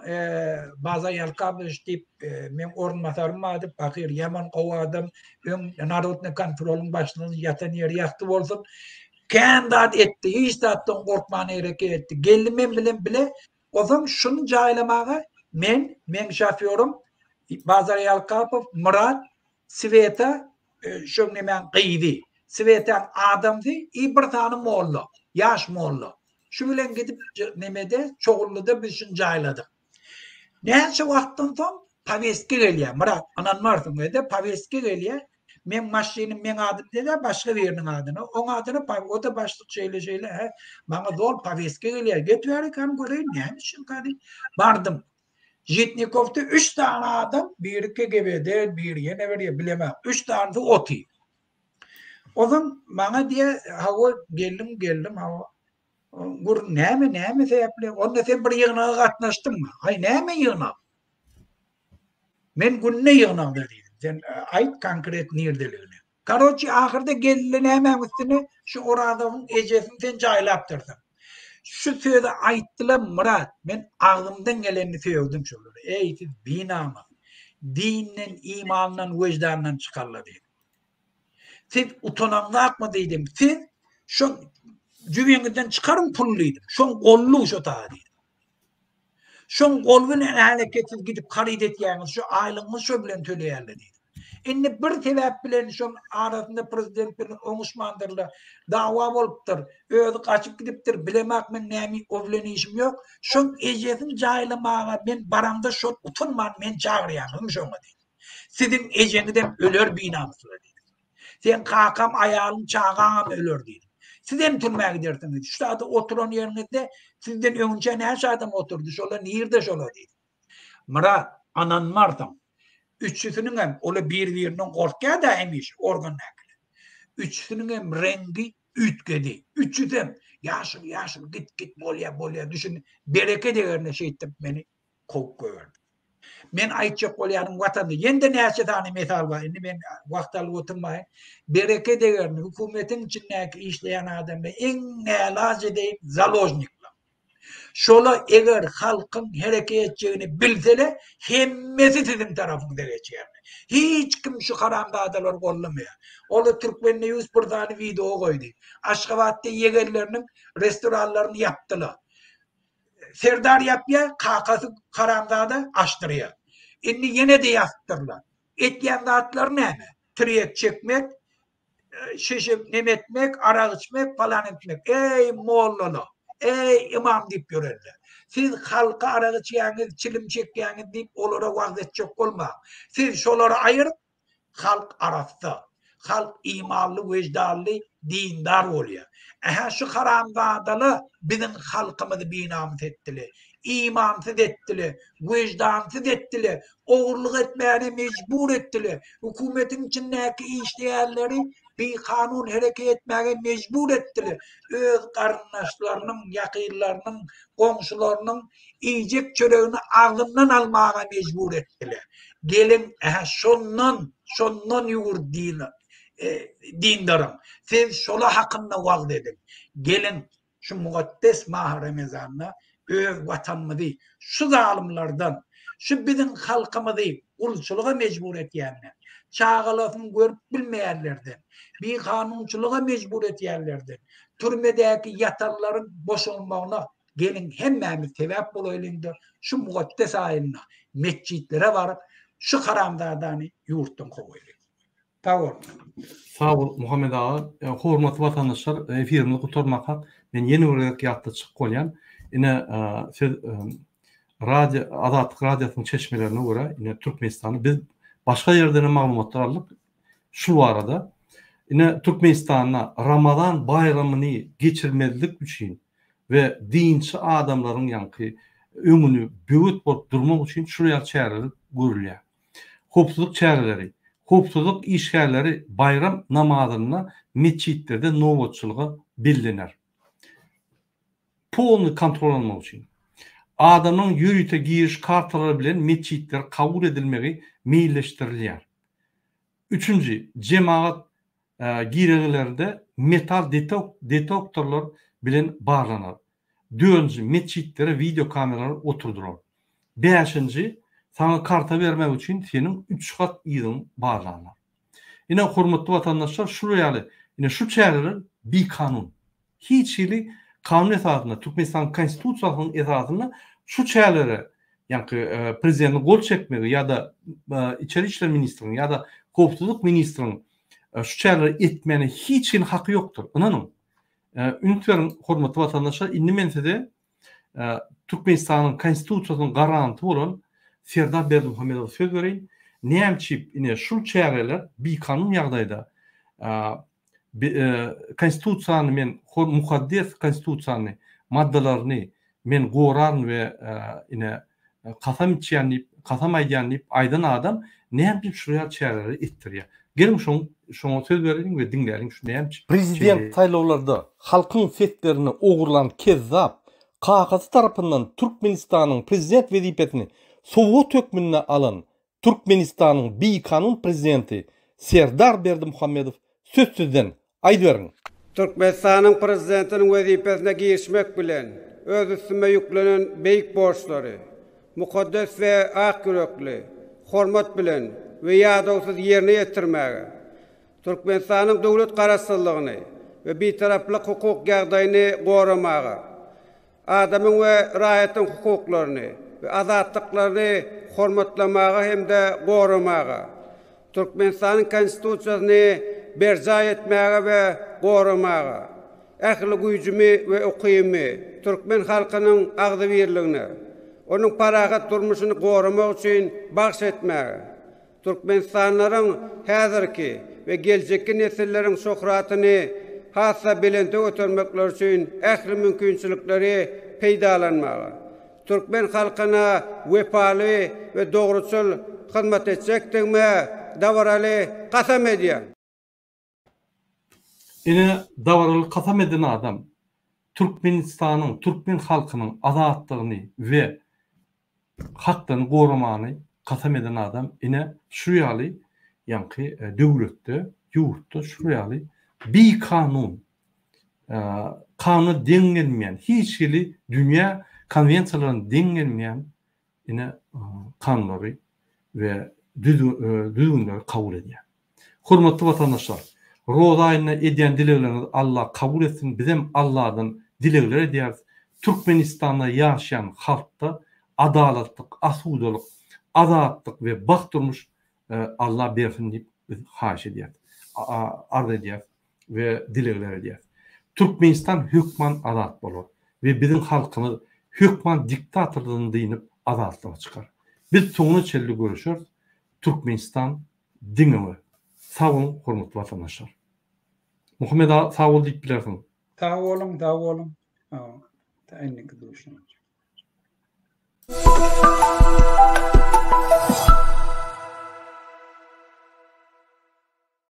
Bazar Ýalkabowiç diýip meň orunbasarym bardy, pahyr ýaman gowy adam, öň narodnyý kontrolyň başlygy ýatan ýeri ýagty bolsun. Kän zat etdi, hiç zatdan gorkman hereket etdi. Geldi men bilen bile. Onsoň şuny jaýlamaga men, meň şofýorym Bazar Ýalkapow, Myrat, Sweta şo nemäň gyzy, Swetaň adamsy i bir sany molla, ýaş molla. Şu bilen gidip nemede Çogullyda biz şuny jaýladyk. Näçe wagtdan soň powestke gelýär. Myrat, ynanmarsyň öýde powestke gelýär. Meň maşynym meň adym däl, başga biriniň adyna. Oň adyna o-da başlyk şeýle-şeýle, hä, maňa zol powestke gelýär. Getir hany göreýin, näme üçinka diýip bardym. Žitnikowda üç sany adam, biri KGB-den, biri ýene bir ýer, bilemok, üç sanysy otyr. Onsoň maňa diýýär, hawa, geldim, geldim, hawa. Gür, näme, näme sebäpli? Onda sen bir ýygnaga gatnaşdyňmy? Aý, näme ýygnak? Men günde ýygnakda diýdim. Sen aýt konkret nirdeligini. Karoçi ahyrda geldi nämäň üstüne şu Orazowyň ejesini sen jaýlapdyrsyň. Şu sözi aýtdylar Myrat men agzymdan gelenini sögdüm şolara. Eý siz binamys. Dinden imandan wejdandan çykarla diýdim. Siz utanaňzakmy diýdim. Siz şo jübiňizden çykaryň pul diýdim. Şoň gollugy şo taýda diýdim. Şoň gol bilen häleketsiz gidip haryt etýäňiz, şu aýlygyňyzy şo bilen töleýärler diýdim. Indi bir sebäp bilen şoň arasynda prezident bilen oňuşmandyrlar. Dawa bolupdyr. Özi gaçyp gidipdir. Bilemak men näme o bilen işim ýok. Şoň ejesini jaýlamaga men baramda şol utanman men çagyrýaňyzmy şoňa diýdim. Siziň ejeňizem öler binamyslar diýdim. Seň kakam, aýalyň, çagaňam öler diýdim. Sizem türmä gidersiňiz. Şu zada oturan ýeriňizde sizden öňünçä näçe adam oturdy, şolar nirde şolar diýdim. Myrat, ynanmarsyň. Üçüsiniňem, olar bir-birinden gorkýar-da hemişe, organdakylar. Üçüsiniňem reňgi üýtgedi. Üçüsem, ýaşuly, ýaşuly, git, git, bolýar, bolýar, düşün, bereket egerine şeýtdirip meni kowup goýberdi. Men aýtjak bolýanym watanda ýene-de näçe sany mesal bar, indi men wagt alyp oturmaýyn. Bereket egerini hökümetiň içindäki işleýän adamlar iň nälaç edeýin založnikler. Şola eger halkyň hereket etjegini bilsele hemmesi siziň tarapyňyza geçýärler. Hiç kim şu haramzadalary gollamaýar. Ola Türkmen News bir sany wideo goýdy. Aşgabatda ýegenleriniň restoranlaryny ýapdylar. Serdar ýapýar, kakasy haramzada açdyrýar. Indi ýene-de ýazypdyrlar. Etýän zatlary näme? Tirýek çekmek, şişe neme etmek, arak içmek, palan etmek. Eý mollalar, eý ymam diýip ýörenler. Siz halka arak içýäňiz, çilim çekýäňiz diýip olara wagyz etjek bolmaň. Siz şolary aýyryp, Halk arassa. Halk imanly, wejdanly, dindar bolýar. Ähä şu haramzadalar biziň halkymyzy binamys etdile. Imansyz etdile, wejdansyz etdile, ogurlyk etmäne mejbur etdile, hökümetiň içindäki işleýänleri bikanun hereket etmäge mejbur etdile, öz garyndaşlarynyň, ýakynlarynyň, goňşularynyň iýjek çöregini agzyndan almaga mejbur etdiler. Geliň, ähä, şondan, şondan ýüwür dindaryň. Siz şola hakynda wagyz ediň. Geliň, şu mukaddes mahy Remezanda öz Watanymyzy şu zalymlardan, şu biziň halkymyzy gulçulyga mejbur etýänden, çagalasyny görüp bilmeýänlerden, bikanunçylyga mejbur etýänlerden, türmedäki ýatanlaryň boşalmagyna Geliň hemmämiz sebäp bolaýlyňda şu mukaddes aýynda metjitlere baryp şu haramzadany ýurtdan kowaýlyň. Sag boluň.
Sag bol Muhammet aga. Hormatly watandaşlar efirimizi gutarmakak men ýene bir gezek ýatda çykyp bolýan. Ine siz radio Azatlyk radiosynyň çeşmelerine görä ine Türkmenistanda biz başga ýerden hem maglumatlar aldyk şu barada. Ine Türkmenistanda Ramazan baýramyny geçirmezlik üçin we dinçi adamlaryň ýaňky öňüni böwet bolup durmak üçin şul ýaly çäreler görülýär. Howpsuzlyk çäreleri. Howpsuzlyk işgärleri baýram namazynda metjitlerde nobatçylyga bellener. Polny kontrol almak üçin. Adamlaryň ýörite giriş kartalary bilen metjitlere kabul edilmegi meýilleşdirilýär. Üçünji, jemagat girelgelerde metal detektorlar bilen barlanar. Dördünji, metjitlere wideo kameralar oturdylar. Bäşinji, saňa karta bermek üçin seniň üç gat yzyň barlanlar. Ine, hormatly watandaşlar, şular ýaly, ine şu çäreler bikanun. Hiç hili kanun esasynda, Türkmenistanyň Konstitusiýasynyň esasynda şu çärelere, ýaňky prezidentiň gol çekmegi ýa-da içeri işler ministriniň ýa-da howpsuzlyk ministriniň şu çäreleri etmäne hiç hili haky ýokdur. Ynanyň. Üns beriň, hormatly watandaşlar, indi men size Türkmenistanyň Konstitusiýasynyň garanty bolan Serdar Berdimuhamedowa söz bereýin. Näme üçin ine şul çäreler bikanun ýagdaýda Konstitusiýany men mukaddes Konstitusiýany maddalaryny men goraryn we ine kasam içýän diýip, kasam aýdýan diýip aýdan adam näme üçin şular ýaly çäreleri etdirýär? Geliň şoň şoňa söz bereliň we diňläliň şu näme üçin
Prezident saýlawlarda halkyň seslerini ogurlan kezzap kakasy tarapyndan Türkmenistanyň prezident wezipesini sowgat hökmünde alan Türkmenistanyň bikanun prezidenti Serdar Berdimuhamedow söz sizden, aýdyberiň!
Türkmenistanyň Prezidentiniň wezipesine girişmek bilen, öz üstüme ýüklenen beýik borçlary mukaddes we ak ýürekli, hormat bilen we ýadawsyz ýerine ýetirmäge, Türkmenistanyň döwlet Garaşsyzlygyny we Bitaraplyk hukuk ýagdaýyny goramaga, adamyň we raýatyň hukuklaryny we azatlyklaryny hormatlamaga hem-de goramaga. Türkmenistanyň Konstitusiýasyny berjaý etmäge we goramaga, ähli güýjümi we ukybymy türkmen halkynyň agzybirligine, onuň parahat durmuşyny goramak üçin bagyş etmäge, Türkmenistanlylaryň häzirki we geljekki nesilleriň şöhratyny has-da belente götermekleri üçin ähli mümkinçilikleri peýdalanmaga, türkmen halkyna wepaly we dogruçyl hyzmat etjekdigime dabaraly kasam edýän.
Ine, dabaraly kasam eden adam Türkmenistanyň, türkmen halkynyň azatlygyny we haklaryny goramany kasam eden adam ine şu ýaly ýaňky döwletde, ýurtda şu ýaly bikanun, kanuna deň gelmeýän, hiç hili dünýä konwensiýalaryna deň gelmeýän ine kanunlary we düzgünleri kabul edýär. Hormatly watandaşlar, Roza aýynda edýän dilegleriňizi Allah kabul etsin, bizem Allahdan dilegler edýäris. Türkmenistanda ýaşaýan halkda adalatlyk, asudalyk, azatlyk we bagt durmuş Allah bersin diýip biz haýyş edýäris, arz edýäris we dilegler edýäris. Türkmenistan hökman azat bolar we biziň halkymyz hökman diktatordan dynyp azatlyga çykar. Biz soňuna çenli göreşeris, Türkmenistan diňe we. Sag boluň hormatly watandaşlar. Muhammet aga sag bol diýip bilersiň.
Sag boluň sag boluň. Ta indiki duşuşyga.